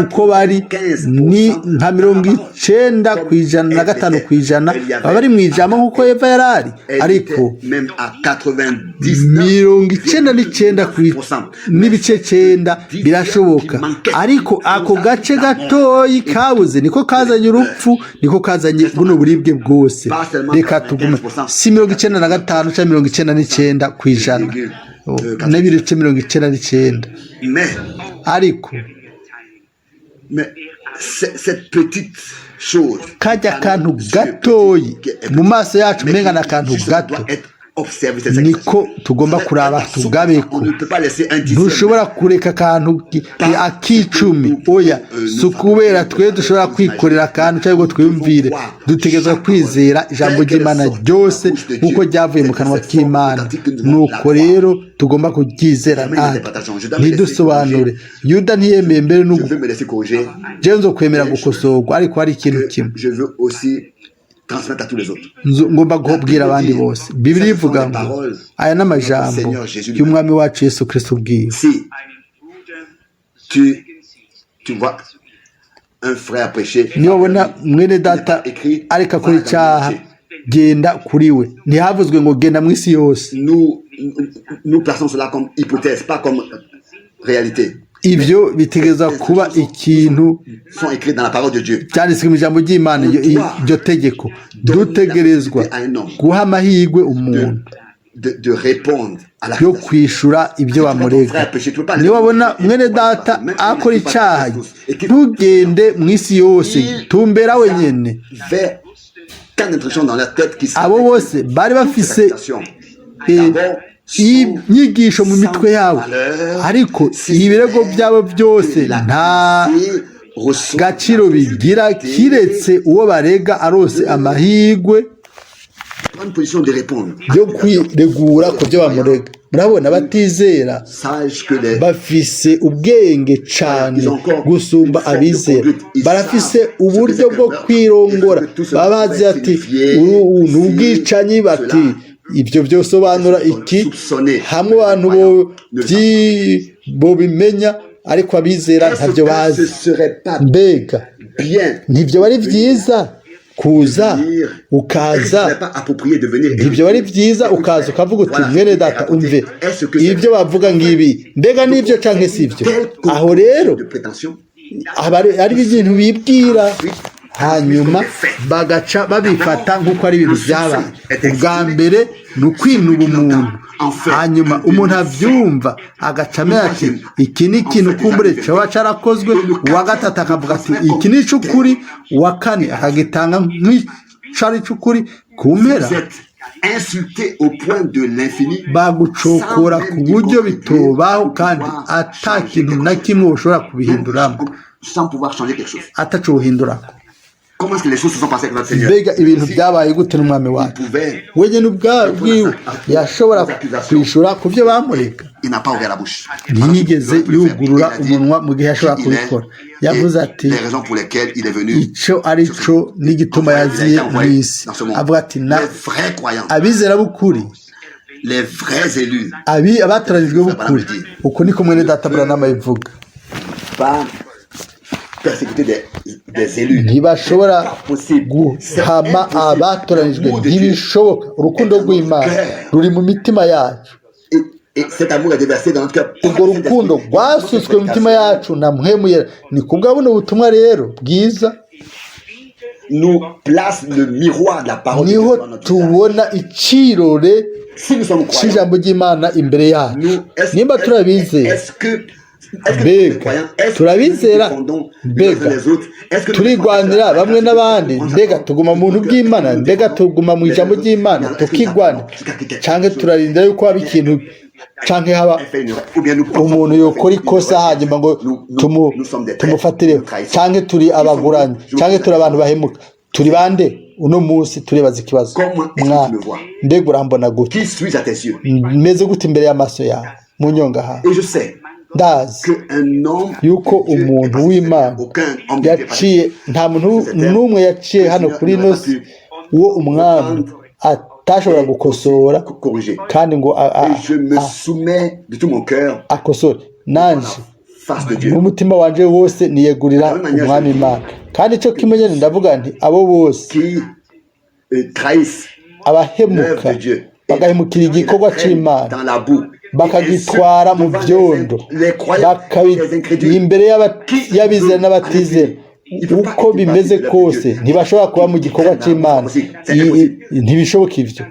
Uko bari ni nka 95% baba bari mu ijambo nk'uko Eva yari ari, Elle ariko était même à 99 99.9 birashoboka. Ariko ako gace gatoyi kabuze niko kazanye urupfu, niko kazanye buno buribwe bwose. Reka tugume, si 95 cyangwa 99.99%. Mais, Ariko mais cette petite chose kajya kantu gatoyi mu maso yacu umenga ni akantu gato, doit être observée. C'est ça qui niko tugomba kuraba tugabeko. On ne peut pas laisser un dixième. Ntushobora kureka akantu ak'icumi. Oya, si ukubera twe dushobora kwikorera akantu cyangwa ngo twiyumvire. Dutegerezwa kwizera ijambo ry'Imana ryose nk'uko ryavuye mu kanwa k'Imana. Nuko rero tugomba kuryizera natwe, ntidusobanure. Yuda ntiyemeye mbere Je n'ugu veux me laisser corriger. Jewe nzokwemera gukosorwa, ariko hari ikintu kimwe Je veux aussi transmettre à tous les autres. Ngomba kubwira abandi bose. Bibiliya ivuga ngo aya ni amajambo y'umwami wacu Yesu Kristo ubwiwe. Si tu vois un frère pécher, Niba ubona mwene data ariko akora icyaha, genda kuri we. Ntihavuzwe ngo genda mu isi yose. Nous, nous plaçons cela comme hypothèse, pas comme réalité. Ibyo bitegereza kuba ikintu Sont écrites dans la parole de Dieu. Cyanditswe mu ijambo ry'Imana. Iryo tegeko, dutegerezwa guha amahirwe umuntu De répondre à la yo kwishura ibyo bamurega. Niba wabona mwene data akora icyaha, ntugende mu isi yose, tumbera wenyine. Vers tant d'instructions dans leur tête qui Abo bose bari bafise inyigisho mu mitwe yabo, ariko ibirego byabo byose nta gaciro bigira kiretse uwo barega arose amahirwe Prendre position de répondre. yo kwiregura ku byo bamurega. Murabona, batizera Sage que les bafise ubwenge cane gusumba abizera. Barafise uburyo bwo kwirongora. Baba bazi ati uru ni ubwicanyi, bati ibyo byosobanura iki hamwe abantu bobimenya, ariko abizera ntabyo bazi. Ce serait pas Mbega bien ntibyo bari byiza kuza ukaza, ntibyo bari byiza ukaza ukavuga uti: "Mwene data, umve ibyo bavuga ngibi, mbega nibyo canke sibyo?" Aho rero aba ari ibintu bibwira, hanyuma bagaca babifata nk'uko ari ibintu byabaye. Ubwa mbere ni ukwinuba umuntu, hanyuma umuntu abyumva agaca amenya ati iki ni ikintu kumbure cyaba cyarakozwe. Uwa gatatu akavuga ati iki ni ic'ukuri, uwa kane akagitanga nk'icari c'ukuri. Ku mpera Insulté au point de l'infini, bagucokora ku buryo bitobaho, kandi ata kintu na kimwe ushobora kubihinduramo, sans pouvoir changer quelque chose. Ataco buhindurako. Comment est-ce que les choses se sont passées avec notre Seigneur? Mbega ibintu byabaye gute n'Umwami wacu? Pouvait, Wenyine ubwiwe yashobora kwishura ku byo bamurega. Il n'a pas ouvert la bouche. Ntiyigeze yugurura umunwa mu gihe yashobora kubikora. Yavuze ati Les raisons pour lesquelles il est venu. icyo ari cyo n'igituma yaziye mu isi. Avuga ati na Les vrais croyants, abizera b'ukuri, les vrais élus, abatoranyijwe b'ukuri, uko niko mwene data Branham abivuga, pas persécuter des élus. Ntibashobora guhama abatoranyijwe, ntibishoboka. Urukundo rw'Imana ruri mu mitima yacu. Et cet amour est déversé dans notre cœur. Urwo rukundo rwasutswe mu mitima yacu na Mpwemu Yera. Ni kubwa buno butumwa rero bwiza Nous place le miroir de la parole de Dieu niho devant notre visage. Tubona icirore Si nous sommes croyants, c'ijambo ry'Imana imbere yacu, nous, est-ce nimba turabizera. est-ce que nous sommes Mbega croyants? Est-ce que nous turabizera? défendons les uns Mbega les autres? Est-ce que nous turigwanira bamwe n'abandi? Mbega tuguma mu buntu bw'Imana? Mbega tuguma mu ijambo ry'Imana tukigwana, canke turarindira yuko haba ikintu, canke haba umuntu yokora ikosa hanyuma ngo tumufatireho, canke turi abaguranyi, canke turi abantu bahemuka? Turi bande uno munsi? Turibaza ikibazo. Mwana, mbega urambona gute? Qui suis-je à tes yeux? Meze gute imbere y'amaso yawe mu nyongahawe? Et je sais Ndazi yuko umuntu w'Imana yaciye, nta muntu n'umwe yaciye hano kuri ino si uwo Umwami atashobora gukosora kandi ngo akosore. Nanje n'umutima wanje wose niyegurira Umwami Imana, kandi icyo kimwe nyine ndavuga nti abo bose abahemuka, bagahemukira igikorwa c'Imana, bakagitwara mu byondo, imbere y'abizera n'abatizera, uko bimeze kose ntibashobora kuba mu gikorwa cy'Imana. Ntibishoboka ibyo.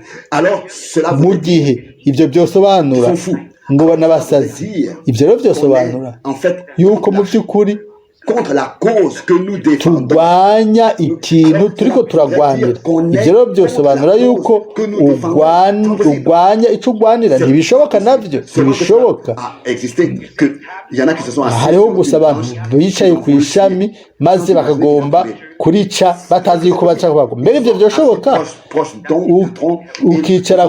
Mu gihe ibyo byosobanura ngo n'abasazi, ibyo rero byosobanura yuko mu by'ukuri turwanya ikintu turiko turagwanira. Ibyo rero byosobanura yuko urwanya icyo urwanira. Ntibishoboka nabyo, ntibishoboka. Hariho gusa abantu bicaye ku ishami maze bakagomba kurica batazi yuko baca kubagwa. Mbere ibyo byoshoboka, ukicara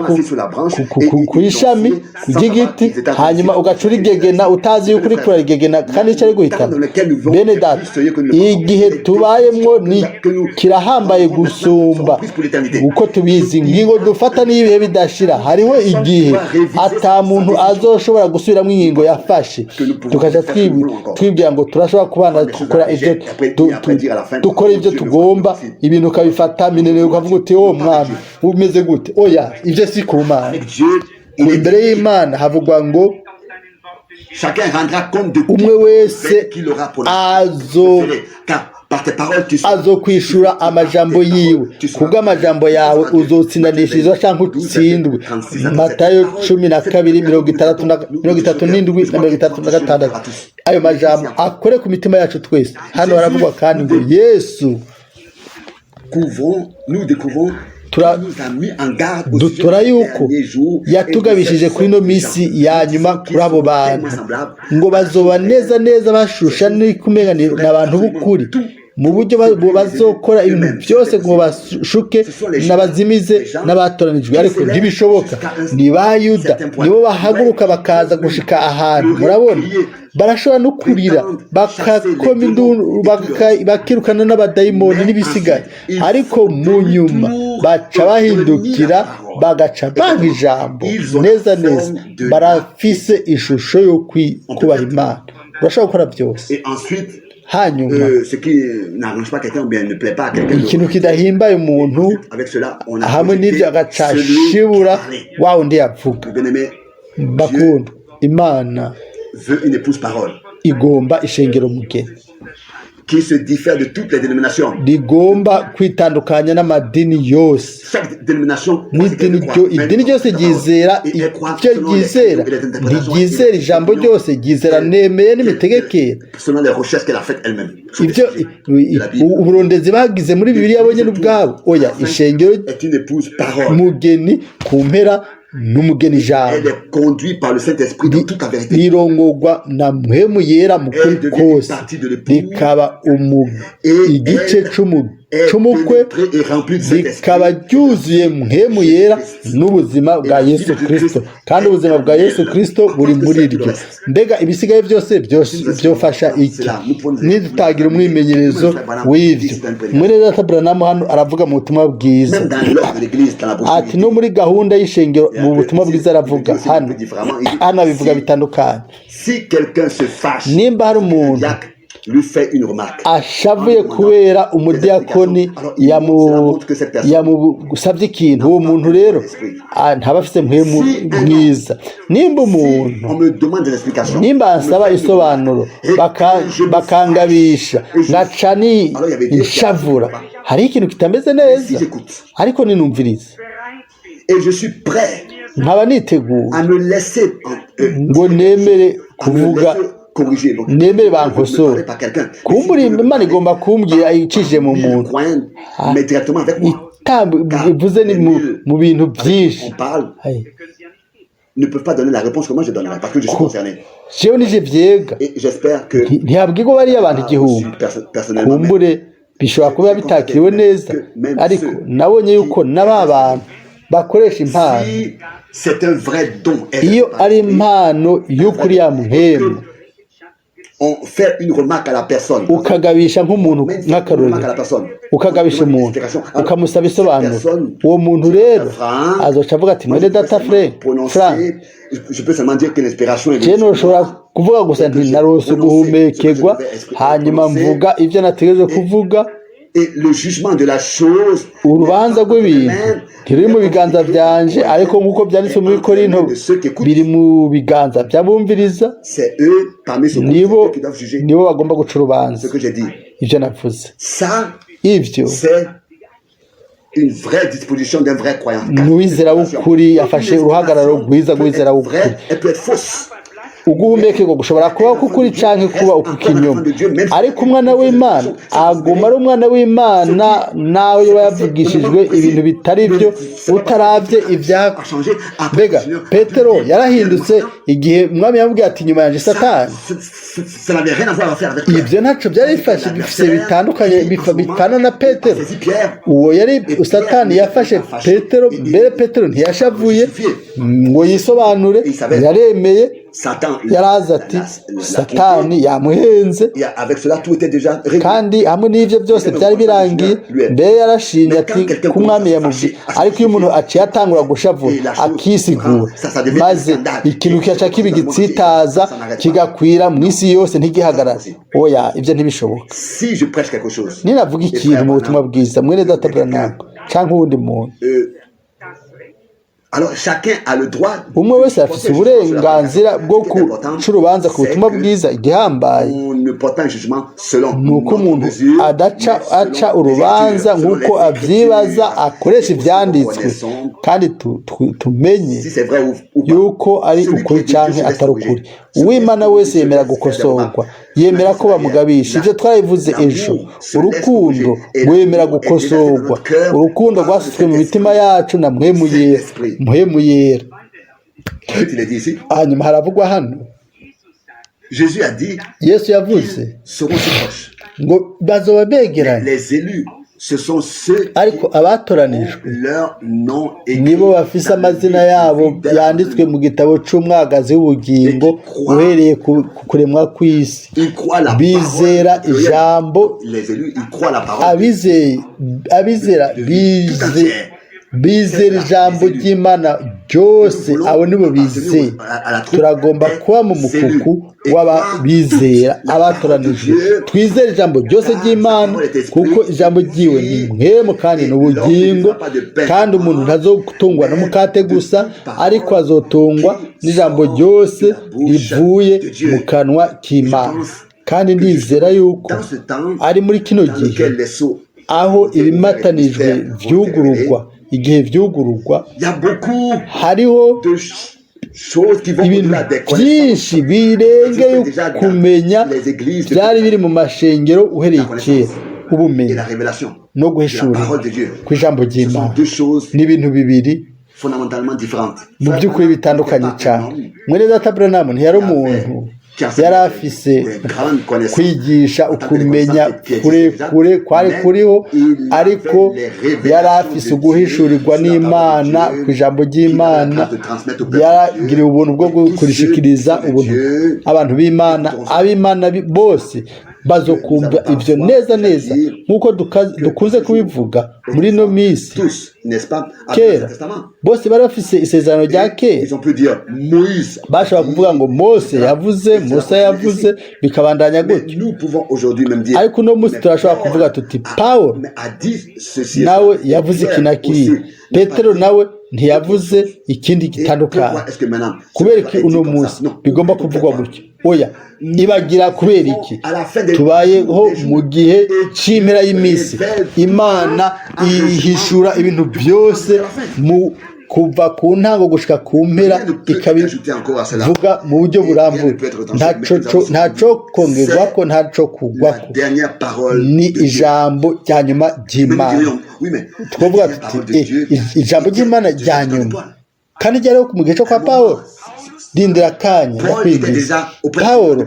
ku ishami ry'igiti, hanyuma ugaca urigegena utazi yuko uriko urarigegena kandi icyo ari guhitana. Bene data, igihe tubayemwo ni kirahambaye gusumba uko tubizi. Ingingo dufata n'ibihe bidashira. Hariho igihe ata muntu azoshobora gusubiramo ingingo yafashe, tukaja twibwira ngo turashobora kubana dukora ibyo. dukora ibyo tugomba, ibintu ukabifata minene, ukavuga uti: "Oh Mwami, umeze gute?" Oya, ibyo si ku Mana. Imbere y'Imana havugwa ngo umwe wese azokwishura amajambo yiwe. Kubw'amajambo yawe uzotsindanishirizwa cyangwa utsindwe. Matayo 12, 67 na 36. Ayo majambo akore ku mitima yacu twese. Hano haravugwa kandi ngo Yesu, dutora yuko yatugabishije kuri ino minsi ya nyuma kuri abo bantu ngo bazoba neza neza bashusha n'ikumenga ni abantu b'ukuri, mu buryo bazokora ibintu byose ngo bashuke n'abazimize n'abatoranijwe, ariko ntibishoboka. Ni ba Yuda, nibo bahaguruka bakaza gushika ahantu. Murabona, barashobora no kurira, bakakoma induru, bakirukana n'abadayimoni n'ibisigaye, ariko mu nyuma baca bahindukira, bagaca banga ijambo neza neza. Barafise ishusho yo kubaha Imana, urashobora gukora byose. Hanyuma ikintu kidahimbaye umuntu, hamwe n'ibyo agaca ashibura wa wundi yavuga. Bakundwa, Imana igomba ishengero mugeni qui se diffère de toutes les dénominations. Rigomba kwitandukanya n'amadini yose. Chaque dénomination, n'idini idini ryose ryizera icyo ryizera, ntiryizera ijambo ryose, ryizera nemeye n'imitegekere selon les recherches qu'elle a faites elle-même. Ibyo uburondezi bagize muri Bibiliya bo nyine ubwabo. Oya, ishengero est une épouse parole. mugeni ku mpera n'umugeni ijambo. Elle est conduite par le Saint-Esprit dans toute la vérité. Rirongorwa na Mpwemu Yera mu kuri kose, rikaba igice c'umukwe, rikaba ryuzuye Mpwemu Yera n'ubuzima bwa Yesu Kirisito, kandi ubuzima bwa Yesu Kirisito buri muri ryo. Mbega ibisigaye byose byofasha iki nidutagira umwimenyerezo w'ivyo? Mwene data Branham hano aravuga mu butumwa bwiza ati no muri gahunda y'ishengero, mu butumwa bwiza aravuga hano, hano abivuga bitandukanye. Nimba hari umuntu ashavuye kubera umudiyakoni yamusabye ikintu, uwo muntu rero ntaba afite mpwemu mwiza. Nimba umuntu, nimba ansaba isobanuro, bakangabisha, ngaca ni inshavura, hariho ikintu kitameze neza. Ariko ninumviriza, nkaba niteguye ngo nemere kuvuga, nemere bankosora, kumbura Imana igomba kumbwira icishije mu muntu, ivuze ni mu bintu byinshi. Ne peuvent pas donner la réponse que moi je donnerais parce que je suis concerné. Jewe nije vyega. Et j'espère que ntihabwirwa bariya abantu 1000. Kumbure bishobora kuba bitakiriwe neza, ariko nabonye yuko n'aba bantu bakoresha impano, c'est un vrai don, iyo ari impano y'ukuri ya mpwemu, on fait une remarque à la personne, ukagabisha nk'umuntu, nk'akarorero ukagabisha umuntu, ukamusaba isobanuro, uwo muntu rero azoca avuga ati: "Mwene data Frank, je noshobora kuvuga gusa nti naronse uguhumekerwa, hanyuma mvuga ibyo nategereje kuvuga. Urubanza rw'ibintu ntiruri mu biganza byanje, ariko nk'uko byanditse muri Korinto, biri mu biganza by'abumviriza, nibo bagomba guca urubanza ibyo navuze." Ibyo n'uwizera w'ukuri yafashe uruhagararo rwiza rw'uwizera w'ukuri. Uguhumekerwa gushobora kuba kukuri canke kuba ukukinyoma, ariko umwana w'Imana aguma ari umwana w'Imana, nawe yoba yavugishijwe ibintu bitari byo, utaravye ibya. Mbega Petero yarahindutse igihe Umwami yamubwiye ati: "Inyuma yanje, Satani"? Ibyo ntaco byari bifashe bifise bitandukanye bipfana na Petero. Uwo yari Satani yafashe Petero. Mbere Petero ntiyashavuye ngo yisobanure, yaremeye. Satan Yarazi ati Satani yamuhenze. Et avec cela, tout était déjà réglé. Kandi hamwe n'ivyo byose byari birangiye. Mbere yarashimye ati ko Umwami yamubwiye, ariko iyo umuntu aciye atangura gushavura, akisigura, maze ikintu kigaca kiba igitsitaza, kigakwira mu isi yose, ntigihagarare. Oya, ibyo ntibishoboka. Si je prêche quelque chose, Ninavuga ikintu mu butumwa bwiza, mwene data Branham canke uwundi muntu, alors chacun a le droit. Umwe wese afise uburenganzira bwo guca urubanza ku butumwa bwiza. Igihambaye On ne porte pas un jugement selon ni uko umuntu adaca aca urubanza nk'uko avyibaza, akoresha ivyanditswe, kandi tumenye si c'est vrai ou pas. yuko ari ukuri canke atari ukuri. Uwimana wese yemera gukosorwa, yemera ko bamugabisha. Ivyo twarabivuze ejo. Urukundo rwemera gukosorwa. Urukundo rwasutswe mu mitima yacu na Mpwemu Yera, Mpwemu Yera. Ensuite, il est dit ici, Hanyuma haravugwa hano, Jésus a dit, Yesu yavuze seront si proches. ngo bazoba begeranye. Les élus, ce sont ceux qui Ariko abatoranijwe ont leur nom écrit nibo bafise dans le amazina livre yabo de vie dès la yanditswe mu gitabo c'umwagazi w'ubugingo uhereye ku kuremwa kw'isi. Ils croient la Bizera parole. ijambo. Les élus, ils croient la parole. Abizeye, abizera, bizera ijambo ry'Imana ryose, abo nibo bizeye. Turagomba kuba mu mukuku w'ababizera, abatoranijwe. Twizere ijambo ryose ry'Imana, kuko ijambo ryiwe ni mpwemu kandi ni ubugingo. Kandi umuntu ntazotungwa n'umukate gusa, ariko azotungwa n'ijambo ryose rivuye mu kanwa k'Imana. Kandi ndizera yuko Dans ce temps ari muri kino dans gihe lequel les sceaux aho ibimatanijwe vyugururwa, igihe vyugururwa, Il y a beaucoup hariho de choses qui vont ibintu au-delà des connaissances. byinshi birengeye kumenya byari biri mu mashengero uhereye kera. Ubumenyi Et la révélation no de la guhishurira parole de Dieu. ku ijambo Ce sont ry'Imana deux choses ni ibintu bibiri fondamentalement différentes. mu by'ukuri bitandukanye cyane. Mwene data Branham ntiyari umuntu yari afise kwigisha ukumenya kurekure kwari kuriho, ariko yari afise uguhishurirwa n'Imana ku ijambo ry'Imana. Yaragiriwe ubuntu bwo kurishikiriza ubuntu abantu b'Imana. Ab'Imana bose bazokumva ivyo neza neza nk'uko dukunze kubivuga muri ino minsi. Tous, n'est-ce pas, avec Kera l'Ancien Testament. bose bari bafise isezerano rya kera. Ils ont pu dire Moïse. Bashobora kuvuga ngo Mose yavuze, Musa yavuze, bikabandanya Mais gutyo. nous pouvons aujourd'hui même dire. Ariko uno munsi turashobora kuvuga tuti Pawulo Mais a dit ceci. nawe yavuze iki na kiriya, Petero nawe ntiyavuze ikindi gitandukanye. Kubera iki uno munsi bigomba kuvugwa gutyo? Oya, ibagira. Kubera iki? Tubayeho mu gihe c'impera y'iminsi. Imana ihishura ibintu byose mu kuva ku ntango gushika ku mpera, ikabivuga mu buryo burambuye. Ntaco kongerwako, ntaco kugwako, ni ijambo rya nyuma ry'Imana. Twavuga tuti ijambo ry'Imana rya nyuma kandi ryariho mu gihe cyo kwa Pawulo. Rindira akanya, ndakwigisha. Pawulo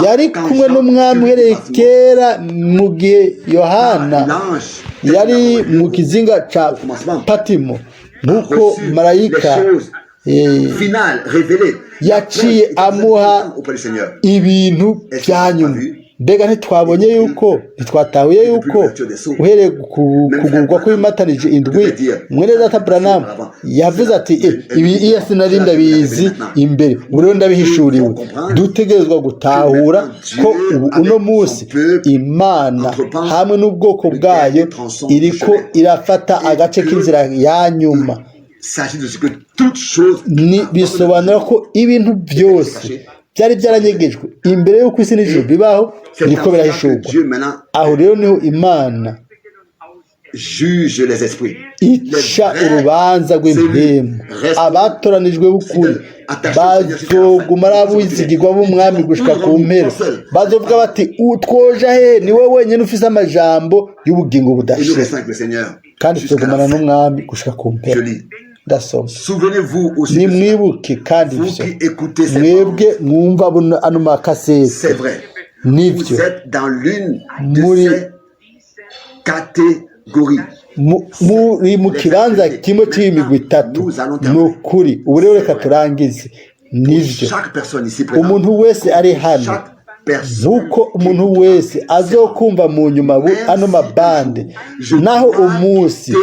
yari kumwe n'Umwami uhereye kera, mu gihe Yohana yari mu kizinga ca Patimo, nk'uko marayika yaciye amuha ibintu bya nyuma. Mbega ntitwabonye yuko, ntitwatahuye yuko uhereye ku kugurwa kw'ibimatanije indwi, mwene data Branham yavuze ati ibi iya sinari ndabizi imbere, ubu rero ndabihishuriwe. Dutegerezwa gutahura ko ubu uno munsi Imana hamwe n'ubwoko bwayo iriko irafata agace k'inzira ya nyuma. Ni bisobanura ko ibintu byose byari byaranyegejwe imbere y'uko isi n'ijuru bibaho biriko birahishurwa. Aho rero niho Imana ica urubanza rw'impemu. Abatoranijwe b'ukuri bazoguma ari abizigirwa b'Umwami gushika ku mpera. Bazovuga bati twoja he? Ni wowe wenyine ufise amajambo y'ubugingo budashira. Kandi tuzogumana n'Umwami gushika ku mpera. Ndasoma: nimwibuke kandi ivyo, mwebwe mwumva ano makasete. Nivyo, muri muri mu kibanza kimwe cy'imigwi itatu. Ni ukuri. Ubu rero reka turangize. Nivyo. Chaque personne ici présente, Umuntu wese ari hano, chaque personne nk'uko umuntu wese azokumva mu nyuma ano mabande, naho umunsi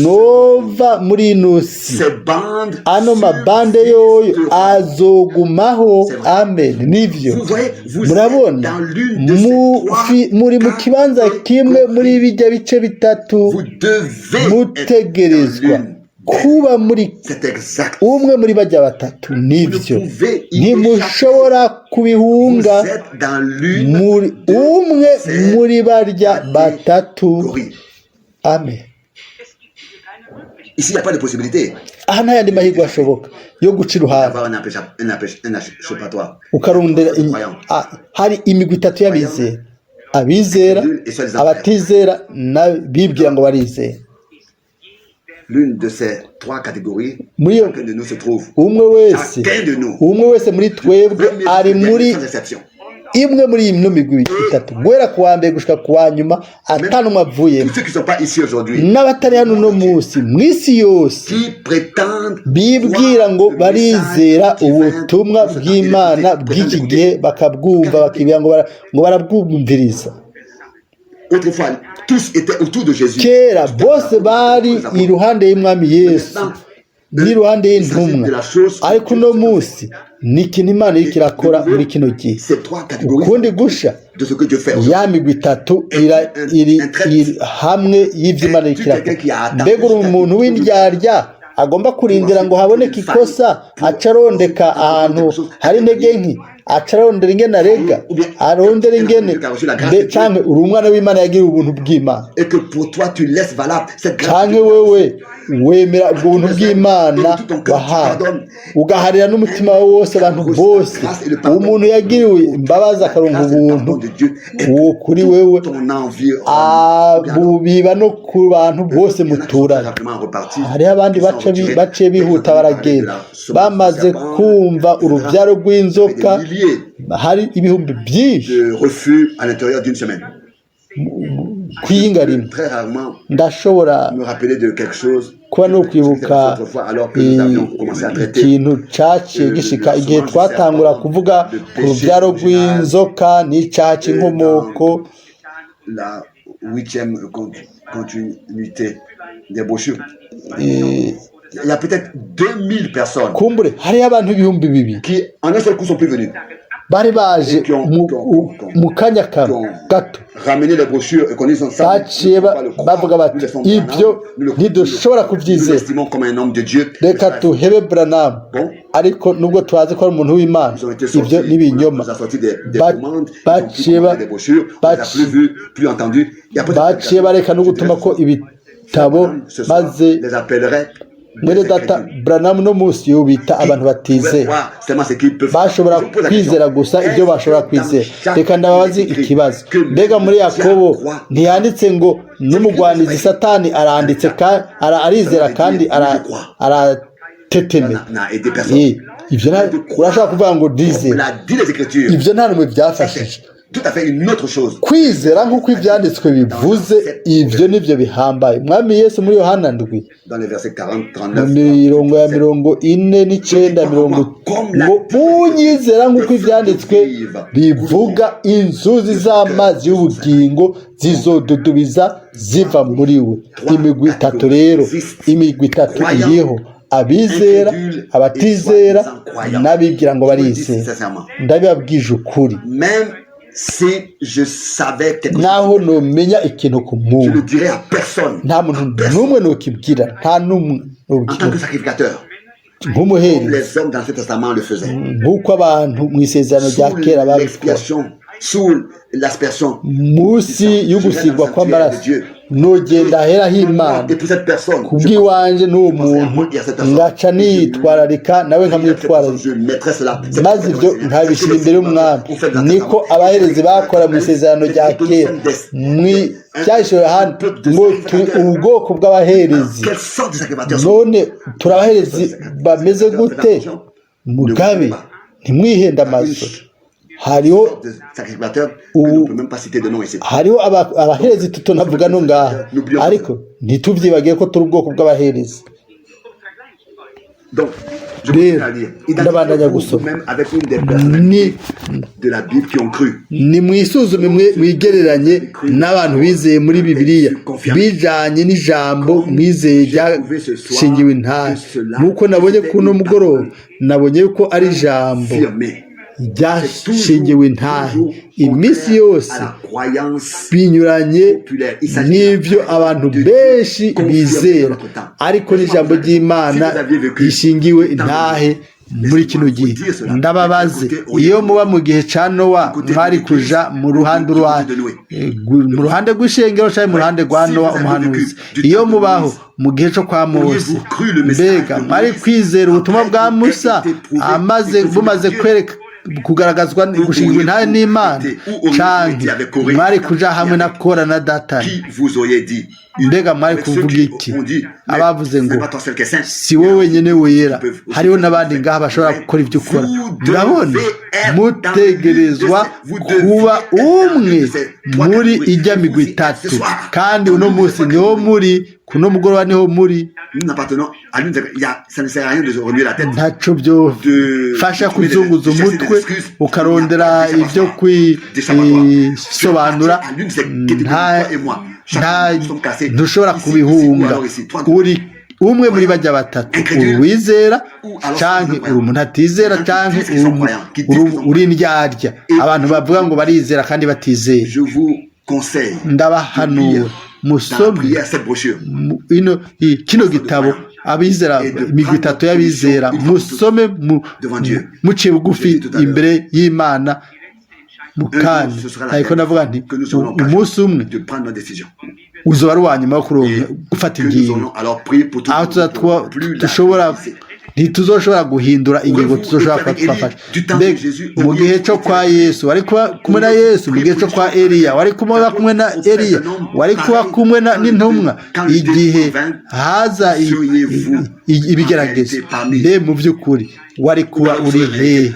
nova muri ino si, ces bandes ano mabande yoyo azogumaho. Amen, nivyo. Vous voyez, vous êtes Murabona, dans l'une de ces trois muri mu kibanza kimwe muri bijya bice bitatu. Vous devez être dans Mutegerezwa l'une. kuba muri C'est exact. umwe muri bajya batatu. Nivyo. Vous pouvez y Ntimushobora kubihunga. Vous êtes dans l'une Muri de umwe ces muri barya batatu. catégories. Amen. Ici, il n'y a pas de possibilité Aha nta yandi mahirwe ashoboka yo guca iruhande d'avoir un échappatoire. ukarondera hari imigwi itatu y'abizera: abizera, abatizera n'abibwira ngo barizera. L'une de ces trois catégories, Muri iyo chacun de nous se trouve. umwe wese Chacun de nous. umwe wese muri twebwe Premier ari jusqu'au muri dernier, sans exception. imwe muri ino migwi itatu, guhera ku wa mbere gushika ku wa nyuma, atanumwe avuyemo. Tous ceux qui ne sont pas ici aujourd'hui, N'abatari hano uno munsi, mu isi yose, qui prétendent bibwira ngo croire le barizera message divin ubutumwa de ce temps, bw'Imana prétendent bw'iki écouter. gihe, bakabwumva, bakibwira ngo barabwumviriza. Autrefois, tous étaient autour de Jésus. Kera bose bari iruhande y'Umwami Yesu n'iruhande y'intumwa, ariko uno munsi ni ikintu Imana iriko irakora muri kino gihe. Ces trois catégories Ukundi gusha de ce que Dieu fait. ya migwi itatu iri hamwe y'ivyo Imana iriko irakora. Mbega uri umuntu w'indyarya agomba kurindira ngo haboneke ikosa, aca arondeka ahantu hari intege nke, aca arondera ingene arega, arondera ingene canke uri umwana w'Imana yagiriwe ubuntu bw'Imana? Et que pour toi, tu laisses valable cette grâce. Canke wewe wemera ubwo buntu bw'Imana wahawe, ugaharira n'umutima wawe wose abantu bose? Umuntu yagiriwe imbabazi akaronka ubuntu, uwo kuri wewe Ton environnement. Biba no ku bantu bose muturanye. Hariho abandi baciye bihuta baragenda bamaze kumva urubyaro rw'inzoka. Hari ibihumbi byinshi De refus à l'intérieur d'une semaine. Kwiyinga rimwe. Très rarement Ndashobora me rappeler de quelque chose kuba no kwibuka autrefois alors que nous avions commencé à traiter ikintu caciye gishika igihe twatangura kuvuga ku rubyaro rw'inzoka n'icaha c'inkomoko. La huitième continuité des brochures. Il y a peut-être 2000 personnes Kumbure hariho abantu 2000 qui, en un seul coup, sont plus venues. Bari baje mu kanya kamwe gato. Ramener les brochures et qu'on dise ça. Baciye bavuga bati: "Ibyo ntidushobora kubyizera." Estimons comme un homme de Dieu. Reka tuhebe Branham, ariko nubwo tubazi ko ari umuntu w'Imana, ibyo ni ibinyoma. Baciye bareka no gutuma ko ibitabo, maze mwene data Branham no munsi yubita abantu batizera, bashobora kwizera gusa ibyo bashobora kwizera. Reka ndababazi ikibazo: mbega muri Yakobo ntiyanditse ngo n'umugwanizi Satani aranditse arizera kandi aratetemera? Ibyo urashobora kuvuga ngo ndizera, ibyo nta numwe byafashije. Tout à fait une autre chose. Kwizera nk'uko Ibyanditswe bivuze, ibyo nibyo bihambaye. Mwami Yesu muri Yohana 7, Dans les versets 40, 39. mu mirongo ya 49, mirongo ngo: "Unyizera nk'uko Ibyanditswe bivuga, inzuzi z'amazi y'ubugingo zizodudubiza ziva muri we." Imigwi itatu rero, imigwi itatu iriho: abizera, abatizera n'abibwira ngo barizera. Ndabibabwije ukuri, Même si je savais quelque chose, naho numenya ikintu ku je muntu, ne dirais à personne. nta muntu n'umwe nukibwira, nta n'umwe En tant nubwira. que sacrificateur, Nk'umuherezi, comme les hommes dans l'Ancien Testament le faisaient. Nk'uko abantu mu Isezerano rya Sous kera babikora, l'expiation, sous l'aspersion. Munsi y'ugusigwa kw'amaraso, nogenda ahera h'Imana Et pour cette personne, kubw'iwanje n'uwo muntu, ngaca nitwararika nawe nkamwitwararika, je mettrais cela. maze ibyo nkabishyira imbere y'Umwami. Niko abaherezi bakora mu Isezerano rya kera. Mu Byahishuriwe hano ngo turi ubwoko bw'abaherezi. Quelle sorte de sacrificateur sont None turi abaherezi bameze gute? Mugabe ntimwihende amaso, hariho de sacrificateurs que nous ne pouvons même pas citer de nom ici. Hariho abaherezi tutonavuga no ngaha, ariko ntitubyibagiye ko turi ubwoko bw'abaherezi. Donc, je Rero continue à lire. ndabandanya Identifiez-vous gusoma. vous-même avec une des Ni personnalités de la Bible qui ont cru. Ni mwisuzume mwe mwigereranye n'abantu bizeye muri Bibiliya bijanye n'ijambo mwizeye ryashingiwe intahe. Nk'uko nabonye kuno mugoroba, nabonye yuko ari ijambo Affirmé. Ryashingiwe intahe iminsi yose À la croyance binyuranye n'ibyo abantu benshi bizera, ariko n'ijambo ry'Imana rishingiwe intahe muri kino gihe. Ndababaze, iyo muba mu gihe ca Nowa, mwari kuja mu ruhande urwahe? Mu ruhande rw'ishengero canke mu ruhande rwa Nowa umuhanuzi? Iyo mubaho mu gihe co kwa Mose, mbega mwari kwizera ubutumwa bwa Musa amaze bumaze kwereka kugaragazwa gushingwa intahe n'Imana, canke mwari kuja hamwe na Kora na Datani? Qui vous auriez dit? Mbega mwari kuvuga iki abavuze ngo si wowe wenyine wera, hariho n'abandi ngaha bashobora gukora ibyo ukora? Murabona, mutegerezwa kuba umwe muri ijya migwi itatu, kandi uno munsi niho muri, kuno mugoroba niho muri. Nous n'appartenons à l'une des... il y a- Ça ne sert à rien de se remuer la tête. Ntaco byofasha kuzunguza umutwe ukarondera ibyo kwisobanura. Nta ntushobora kubihunga. Uri umwe muri bajya batatu: uri uwizera, canke uri umuntu atizera, canke uri indyarya, abantu bavuga ngo barizera kandi batizera. Je vous conseille Ndabahanura musome dans la prière cette brochure. Ino kino gitabo, abizera, imigwi itatu y'abizera, musome muciye bugufi imbere y'Imana mu kanya. Ariko ndavuga nti umunsi umwe De prendre nos décisions. Uzoba ari uwa nyuma wo kuronka gufata ingingo, aho tushobora ntituzoshobora guhindura ingingo tuzoshobora kuba twafashe. Mbega mu gihe cyo kwa Yesu wari kuba kumwe na Yesu? Mu gihe cyo kwa Eliya wari kuba kumwe na Eliya? Wari kuba kumwe n'intumwa igihe haza ibigeragezo? Mbe mu by'ukuri wari kuba uri hehe?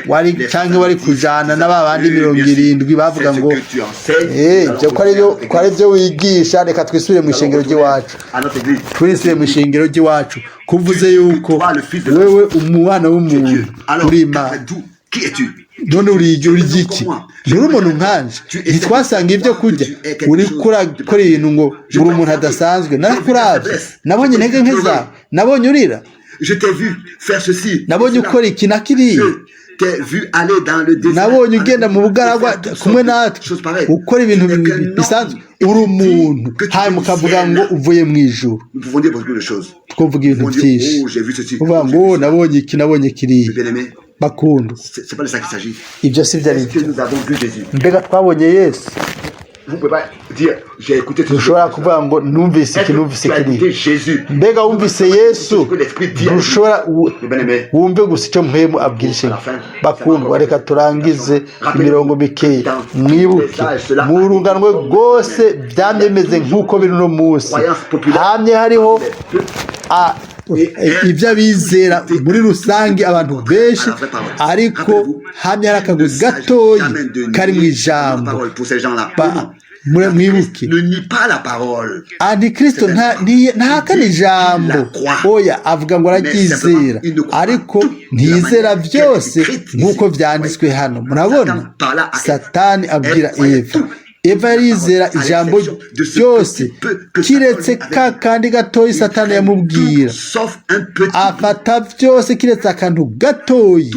Wari canke wari kujana na ba bandi 70 bavuga ngo ibyo ko ari byo wigisha, reka twisubire mu ishengero ry'iwacu, twisubire mu ishengero ry'iwacu, kuvuze yuko wewe umwana w'umuntu uri Imana. None uri igiki? Nturi umuntu nkanje? Ntitwasanga ibyo kurya? Uri kurakora ibintu ngo uri umuntu adasanzwe. Narakuravye, nabonye intege nke zawe, nabonye urira, Je t'ai vu faire ceci. Nabonye ukora iki na kiriya, nabonye ugenda mu bugaragwa kumwe natwe, ukora ibintu bisanzwe. Uri umuntu, hanyuma ukavuga ngo uvuye mu ijuru. Twavuga ibintu byinshi, uvuga ngo nabonye iki, nabonye kiriya. Bakundwa, ibyo si byo ari byo. Mbega twabonye Yesu? Ntushobora kuvuga ngo numvise iki, numvise kiriya. Mbega wumvise Yesu? Ntushobora wumve gusa icyo Mpwemu abwira ishengero. Bakundwa, reka turangize imirongo mikeya. Mwibuke, mu runganwe rwose byamye bimeze nk'uko biri uno munsi. Hamye hariho ibyo abizera muri rusange, abantu benshi, ariko hamye hari akagwi gatoyi kari mu ijambo. Mwibuke, Antikristo ntahakana ijambo, oya, avuga ngo araryizera, ariko ntiyizera byose nk'uko byanditswe hano. Murabona, Satani abwira Eva, Eva yarizera ijambo ryose kiretse ka kandi gatoyi Satani yamubwira. Afata byose kiretse akantu gatoyi,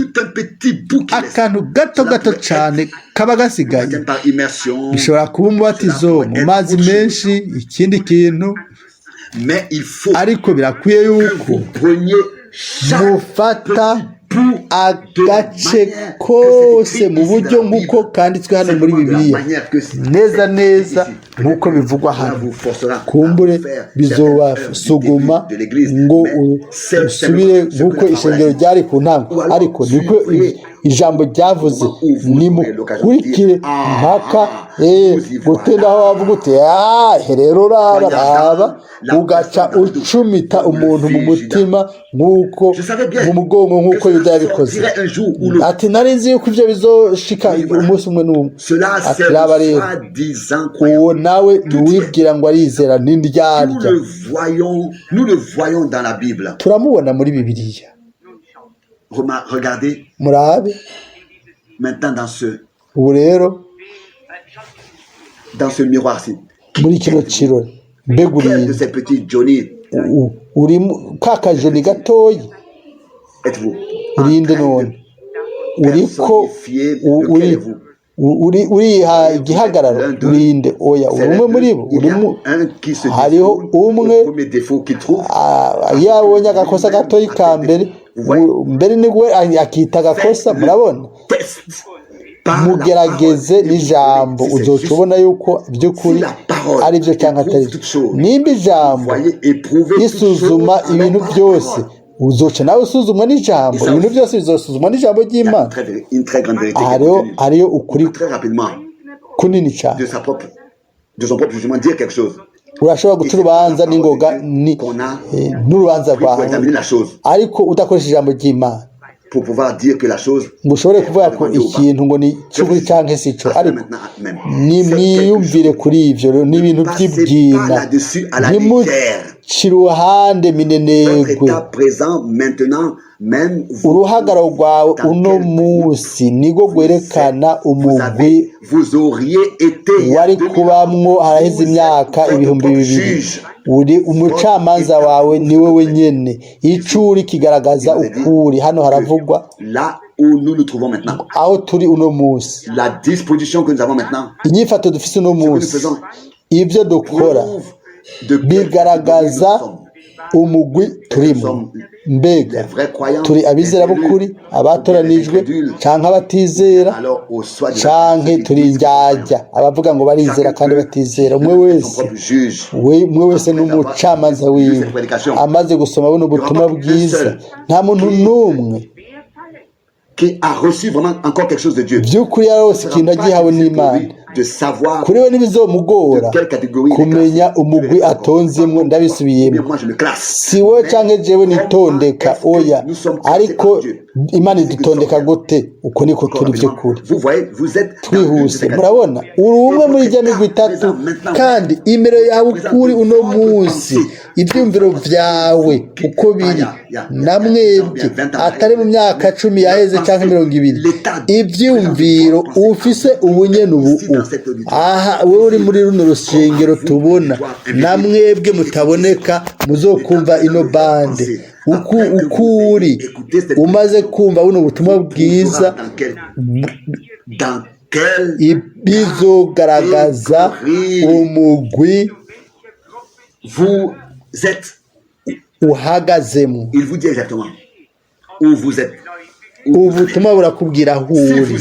akantu gato gato cyane kaba gasigaye. Bishobora kuba umubatizo mu mazi menshi, ikindi kintu, ariko birakwiye yuko mufata agace kose mu buryo nk'uko kanditswe hano muri Bibiliya, neza neza nk'uko bivugwa hano. Kumbure bizobasuguma ngo usubire nk'uko ishengero ryari ku ntango, ariko niko ijambo ryavuze. Nimukurikire mpaka gutinda aho wavuga uti: "Ah, rero raba, raba", ugaca ucumita umuntu mu mutima nk'uko mu mugongo, nk'uko Yuda yabikoze. Ati: "Nari nzi yuko ibyo bizoshika umunsi umwe n'umwe." Ati: "Raba rero, uwo nawe ntiwibwira ngo arizera, ni ndyarya." Nous le voyons dans la Bible. Turamubona muri Bibiliya. Regardez Murabe maintenant dans ce, ubu rero dans ce miroir-ci. muri kino kirori, mbega Quel de urinde? ces petits Johnny Uri ka kajoni gatoyi? êtes-vous? Urinde none? Uriko uri uriha igihagararo? Urinde? Oya, uri umwe muri bo? Urimo hariho umwe iyo abonye agakosa gatoyi ka mbere mbere nibwo akita agakosa. Murabona, mugerageze n'ijambo, uzoca ubona yuko by'ukuri ari byo cyangwa atari byo. Nimba ijambo risuzuma ibintu byose, uzoca nawe usuzumwa n'ijambo. Ibintu byose bizosuzumwa n'ijambo ry'Imana. Hariho ukuri kunini cyane. Urashobora guca urubanza n'ingoga n'urubanza rwawe, ariko udakoresha ijambo ry'Imana ngo ushobore kuvuga ko ikintu ngo ni cy'ukuri cyangwa si cyo. Ariko nimwiyumvire kuri ibyo, ni ibintu by'ibyina. Ntimuce iruhande minenegwe. Uruhagararo rwawe uno munsi nibwo rwerekana umugwi wari kubamwo haraheze imyaka 2000. Uri umucamanza wawe ni wowe nyene. Ico uri kigaragaza ukuri. Hano haravugwa aho turi uno munsi, inyifato dufise uno munsi, ibyo dukora bigaragaza umugwi turimo. Mbega turi abizera b'ukuri, abatoranijwe, canke abatizera, canke turi indyarya, abavuga ngo barizera kandi batizera? Umwe wese, umwe wese n'umucamanza wiwe amaze gusoma buno butumwa bwiza. Nta muntu n'umwe qui a reçu vraiment encore quelque chose de Dieu. By'ukuri yarose ikintu agihawe n'Imana, kuri we ntibizomugora kumenya umugwi atonzemwo. Ndabisubiyemo, si wowe canke jewe nitondeka, oya, ariko Imana idutondeka gute? Uko niko turi by'ukuri. Twihuse, murabona, uri umwe muri ijya migwi itatu, kandi imero yawe ukuri uno munsi, ibyumviro byawe uko biri, na mwebwe atari mu myaka 10 yaheze cyangwa 20, ibyumviro ufise ubunyene ubu aha, wowe uri muri runo rusengero tubona, na mwebwe mutaboneka muzokumva ino bande, uku ukuri umaze kumva buno butumwa bwiza, bizogaragaza umugwi Vous êtes. uhagazemo. Il vous dit exactement où vous êtes. Ubutumwa burakubwira aho uri.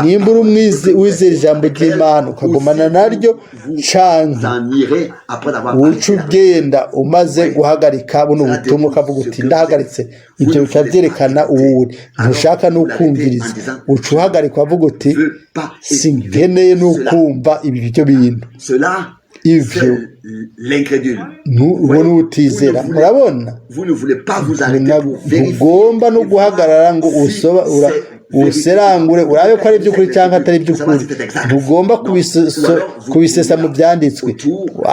Nimba uri wizera ijambo ry'Imana ukagumana naryo, canke uca ugenda umaze guhagarika buno butumwa, ukavuga uti: "Ndahagaritse", ibyo bikaba byerekana uwo uri. Ntushaka n'ukumviriza, uca uhagarika ukavuga uti: "Sinkeneye n'ukumva ibi byo bintu." Ivyo ubona utizera. Murabona, ntugomba no guhagarara ngo userangure urabe ko ari iby'ukuri cyangwa atari iby'ukuri. Ntugomba kubisesa mu byanditswe,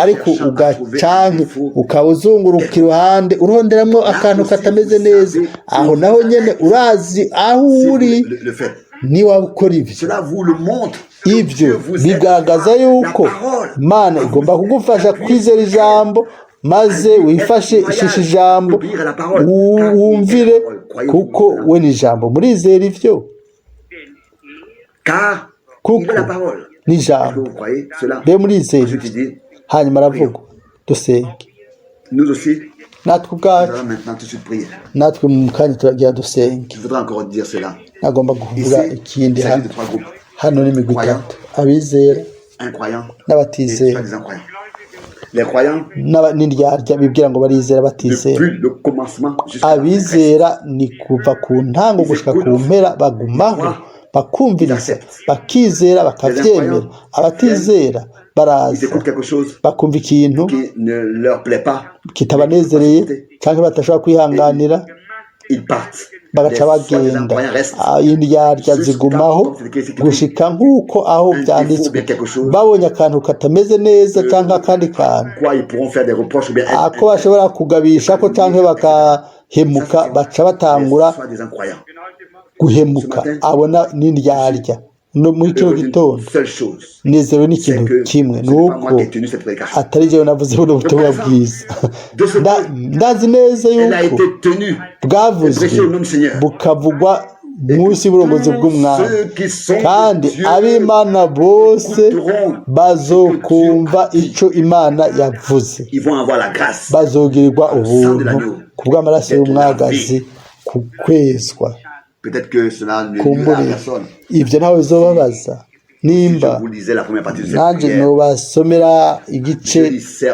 ariko ugacanke ukaba uzunguruka iruhande uronderamo akantu katameze neza. Aho naho nyene urazi aho uri niba ukora ibyo. Ibyo bigaragaza yuko Imana igomba kugufasha kwizera ijambo, maze wifashe ishisha ijambo, wumvire, kuko we ni ijambo. Murizera ivyo? Kuko ni ijambo. Mbe murizera ivyo? Hanyuma aravuga: "Dusenge." Natwe ubwacu, natwe mu kanya turagira dusenge. Agomba kuvuga ikindi hano. Hano ni imigwi itatu: abizera n'abatizera. Les croyants, N'indyarya bibwira ngo barizera batizera. depuis le commencement jusqu'à la fin, restent. Abizera ni kuva ku ntango gushika ku mpera, bagumaho, bakumviriza, bakizera, bakavyemera. Abatizera Ils baraza, écoutent quelque chose bakumva ikintu qui ne leur plaît pas, kitabanezereye cyangwa badashobora kwihanganira, ils partent. Bagaca Les soi-disant bagenda. croyants restent Indyarya zigumaho gushika nk'uko aho byanditswe, babonye akantu katameze neza cyangwa akandi kantu quoi ils pourront faire des reproches ou bien être ako bashobora kugabisha ko cyangwa bakahemuka, baca batangura les soi-disant croyants. Guhemuka. Abona n'indyarya. No muri kino Heureux d'une gitondo seule chose, nezerewe n'ikintu c'est que kimwe, ce ni n'est pas moi uko qui ai tenu cette prédication. Atari jyewe navuze buno butumwa bwiza. Ndazi neza Elle a yuko été tenue bwavuzwe, prêchée au nom du Seigneur. Bukavugwa munsi y'uburongozi bw'Umwami, Ceux qui sont kandi de Dieu ab'Imana bose bazokumva ico Imana yavuze. Ils vont avoir la grâce. Bazogirirwa ubuntu ku bw'amaraso y'umwagazi, ku kwezwa. Peut-être que cela ne nuira à Kumbure personne. Ibyo ntawe bizobabaza nimba Je vous lisais la première partie de cette nanjye prière. nobasomera igice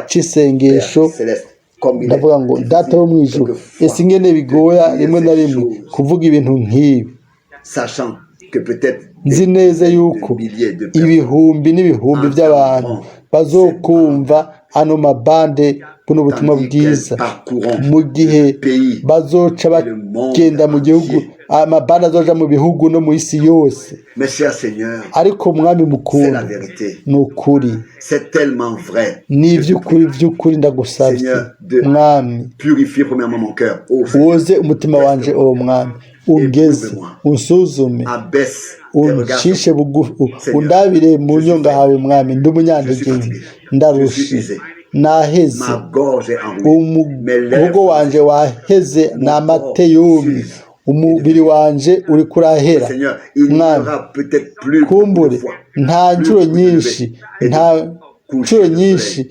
c'isengesho. Céleste, comme il est Ndavuga ngo: Data wo mu ijuru, ese ingene bigoya rimwe na rimwe kuvuga ibintu nk'ibi, sachant que peut-être nzi neza yuko milliers de personnes ibihumbi n'ibihumbi by'abantu bazokumva ano mabande, buno butumwa bwiza, mu gihe bazoca bagenda mu gihugu, amabande azoja mu bihugu no mu isi yose. Mes chers Seigneur, Ariko Mwami c'est la mukunda, vérité. Ni ukuri. C'est tellement vrai. Ni iby'ukuri by'ukuri. Ndagusabye, Mwami, Purifiez premièrement mon cœur. Oh, Seigneur, woze umutima wanje, uwo Mwami, ungeze, unsuzume, abaisse tes regards. Uncishe bugufi, undabire mu nyonga hawe. Mwami, ndi umunyantege nke, ndarushe, naheze. Ma gorge est enrouée. Mes lèvres Umuhogo wanje waheze, ni amate yumye, umubiri wanje uri kurahera. Seigneur, il n'y Mwami, aura peut-être plus kumbure de fois. Nta nshuro nyinshi, nta nshuro nyinshi,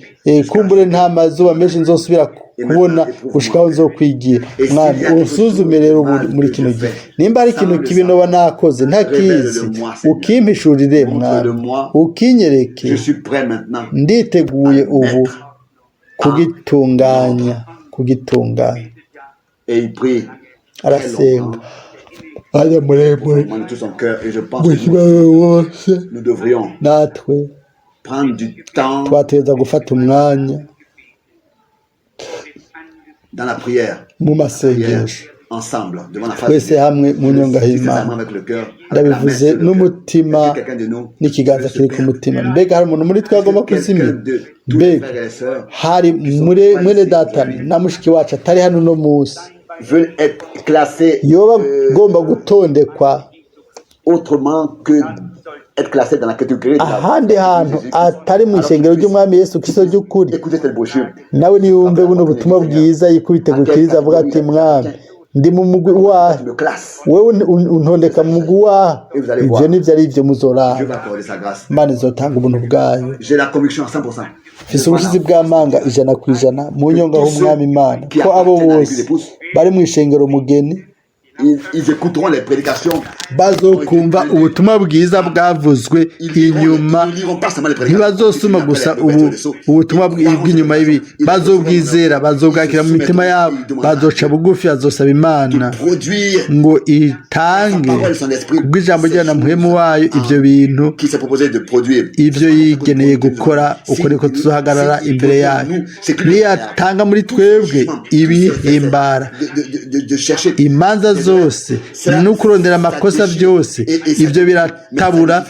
kumbure nta mazuba menshi nzosubira kubona gushikaho nzokwigira. Mwami, unsuzume rero ubu muri kino gihe. Nimba hari ikintu kibi noba nakoze ntakizi, ukimpishurire, Mwami, ukinyereke. Je suis prêt maintenant. Nditeguye ubu kugitunganya, kugitunganya. Et il prie Arasenga umwanya muremure de tout son cœur. Et je pense que umutima we wose. nous devrions Natwe prendre du temps twategereza gufata umwanya dans la prière. Mu masengesho, Ensemble, devant la face de twese Dieu. Hamwe mu nyonga Sincèrement h'Imana. avec le cœur, avec la main Ndabivuze sur le cœur. n'umutima Est-ce que quelqu'un de nous n'ikiganza kiri ku mutima. Mbega hari umuntu muri twe agomba kuzimira? quelqu'un de tous les Mbega frères et les sœurs hari muri mwene data na mushiki wacu atari hano uno munsi veulent être classés yoba agomba gutondekwa autrement que être classés dans la catégorie de la ahandi hantu atari mu ishengero ry'Umwami Yesu Kristo ry'ukuri, Écoutez cette brochure. Nawe niyumve buno butumwa bwiza, yikubite ku gikiriza, avuga ati: "Mwami, ndi mu mugwi wahe? Tu me classes. Wewe untondeka mu mugwi wahe?" Ivyo nivyo ari ivyo Dieu muzoraba. Va accorder sa grâce. Imana izotanga ubuntu bwayo. J'ai la conviction à 100%. Mfise ubushizi bw'amanga 100% mu nyonga h'Umwami Imana ko abo bose bari mu ishengero mugeni Ils écouteront les prédications. Bazokumva ubutumwa bwiza bwavuzwe Ils liront, inyuma. ils ne liront pas seulement les prédications. Ntibazosoma gusa ubu ubutumwa bw'inyuma y'ibi, bazobwizera, bazobwakira mu mitima yabo, bazoca bugufi, bazosaba Imana Produire ngo itange kubw'ijambo ryayo na Muhemu wayo ibyo bintu, qui s'est proposé de produire. Ibyo yigeneye gukora. Uko niko tuzohagarara imbere yayo. Niyatanga muri twebwe ibihimbara, De chercher imanza zose no kurondera amakosa byose, ibyo biratabura,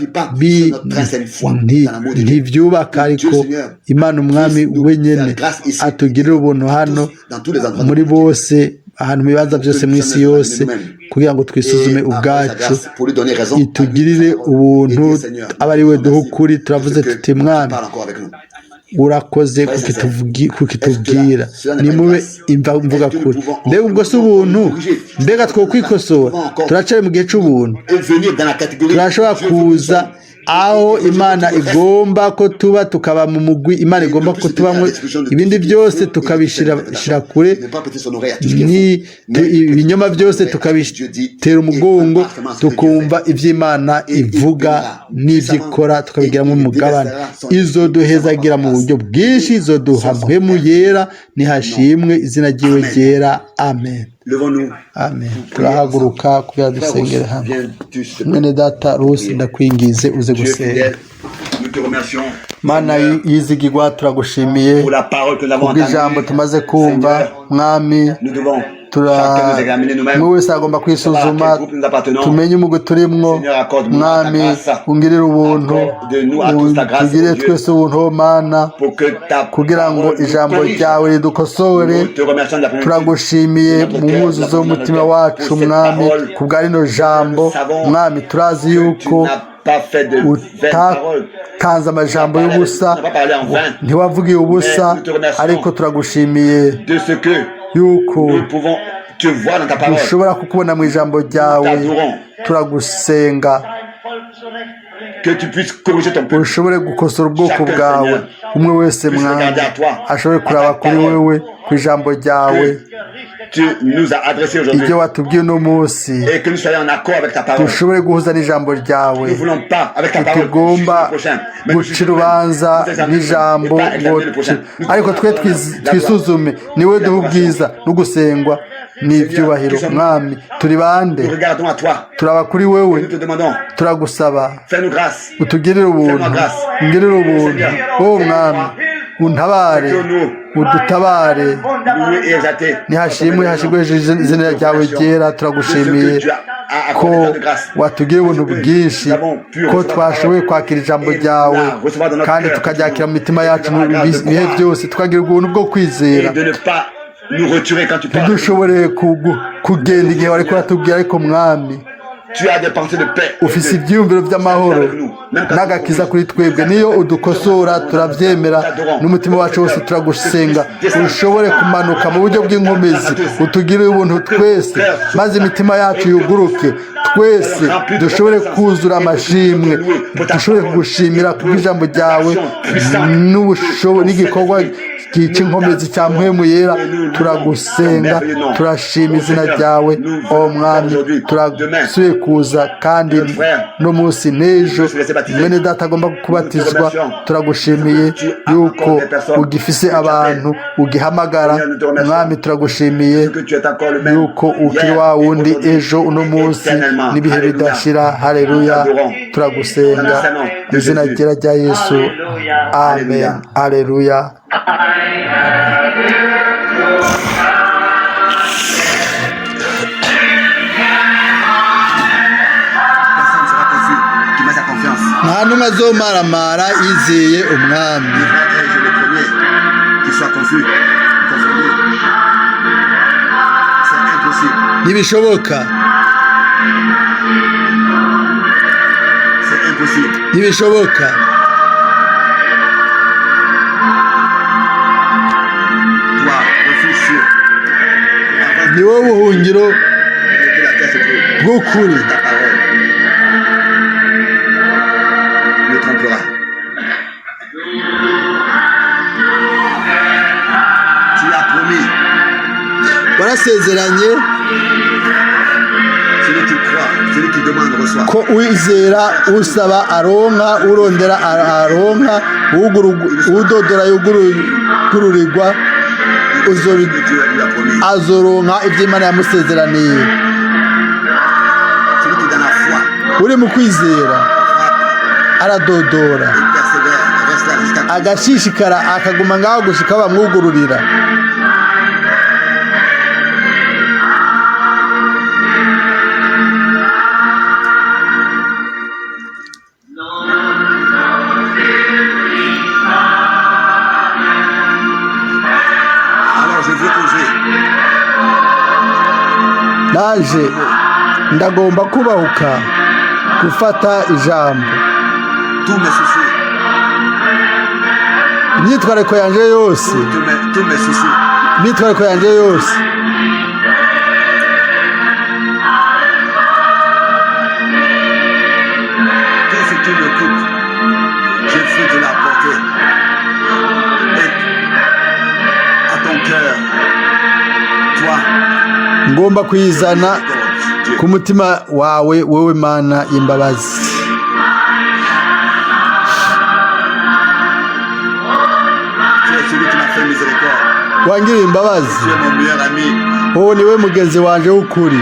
ntibyubaka. Ariko Imana Umwami wenyine atugirire ubuntu hano muri bose, ahantu mu bibanza byose mu isi yose, kugira ngo twisuzume ubwacu, itugirire ubuntu, abe ari we duha ukuri. Turavuze tuti: "Mwami, urakoze kukitubwira." Nimube imva mvuga kuri. Mbega ubwo si ubuntu? Mbega two kwikosora? Turacari mu gihe c'ubuntu. Et venir dans la catégorie Turashobora kuza Aho Imana igomba ko tuba, tukaba mu mugwi Imana igomba ko tubamwo, ibindi byose tukabishira kure, ni ibinyoma byose tukabitera umugongo, tukumva iby'Imana ivuga n'ibyo ikora, tukabigiramo umugabane. Izoduhezagira mu buryo bwinshi, izoduha Mpwemu Yera. Nihashimwe izina ryiwe ryera. Amen, amen. Turahaguruka kugira dusengere hamwe. Mwene data Rusi, ndakwingize uze gusenga. Mana yizigirwa, turagushimiye kubw'ijambo tumaze kumva. Mwami, umwe wese agomba kwisuzuma, tumenye umugwi turimwo. Mwami, ungirire ubuntu, tugirire twese ubuntu, Mana, kugira ngo ijambo ryawe ridukosore. Turagushimiye mu mwuzuzo w'umutima wacu, Mwami, ku bwa rino jambo. Mwami, turazi yuko utatanze amajambo y'ubusa, ntiwavugiye ubusa, ariko turagushimiye yuko dushobora kukubona mu ijambo ryawe. Turagusenga ushobore gukosora ubwoko bwawe, umwe wese, Mwami, ashobore kuraba kuri wewe, ku ijambo ryawe, ibyo watubwiye uno munsi, dushobore guhuza n'ijambo ryawe. Ntitugomba guca urubanza n'ijambo, ariko twe twisuzume. Niwe duha ubwiza no gusengwa n'ibyubahiro. Mwami, turi bande? Turaba kuri wewe, turagusaba utugirire ubuntu, ungirire ubuntu wowe Mwami, untabare, udutabare. Nihashimwe, hashimwe izina ryawe ryera. Turagushimiye ko watugiriye ubuntu bwinshi, ko twashoboye kwakira ijambo ryawe kandi tukaryakira mu mitima yacu mu bihe byose, tukagira ubuntu bwo kwizera, ntidushobore kugenda igihe wari kuratubwira. Ariko Mwami, ufise ibyiyumviro by'amahoro n'agakiza kuri twebwe. Niyo udukosora, turabyemera n'umutima wacu wose. Turagusenga ushobore kumanuka mu buryo bw'inkomezi, utugirire ubuntu twese, maze imitima yacu yuguruke, twese dushobore kuzura amashimwe, dushobore kugushimira kubw'ijambo ryawe n'igikorwa cy'inkomezi cya Mpwemu Yera. Turagusenga, turashima izina ryawe, o Mwami. Turasubiye kuza kandi no munsi n'ejo mwene data agomba kubatizwa. Turagushimiye yuko ugifise abantu ugihamagara. Mwami, turagushimiye yuko ukiri wa wundi ejo, uno munsi n'ibihe bidashira. Haleluya! Turagusenga mu izina ryera rya Yesu. Amen. Haleluya! Nta n'umwe azomaramara yizeye Umwami. Ntibishoboka, ntibishoboka. Ni wowe buhungiro bw'ukuri. Warasezeranye ko uwizera, usaba aronka, urondera aronka, udodora yugururirwa, azoronka ibyo Imana yamusezeraniye. Uri mu kwizera aradodora, agashishikara, akaguma ngaho gushika bamwugururira. Naje ndagomba kubahuka gufata ijambo. Imyitwariko yanje yose, imyitwariko yanje yose, tu me coûte, je veux te l'apporter. Et à ton cœur, toi, Ngomba kuyizana miséricorde, Dieu. Ku mutima wawe, wewe Mana y'imbabazi. Tu es celui qui m'a fait miséricorde. Wangiriye imbabazi. Tu es mon meilleur ami. Wowe niwe mugenzi wanje w'ukuri.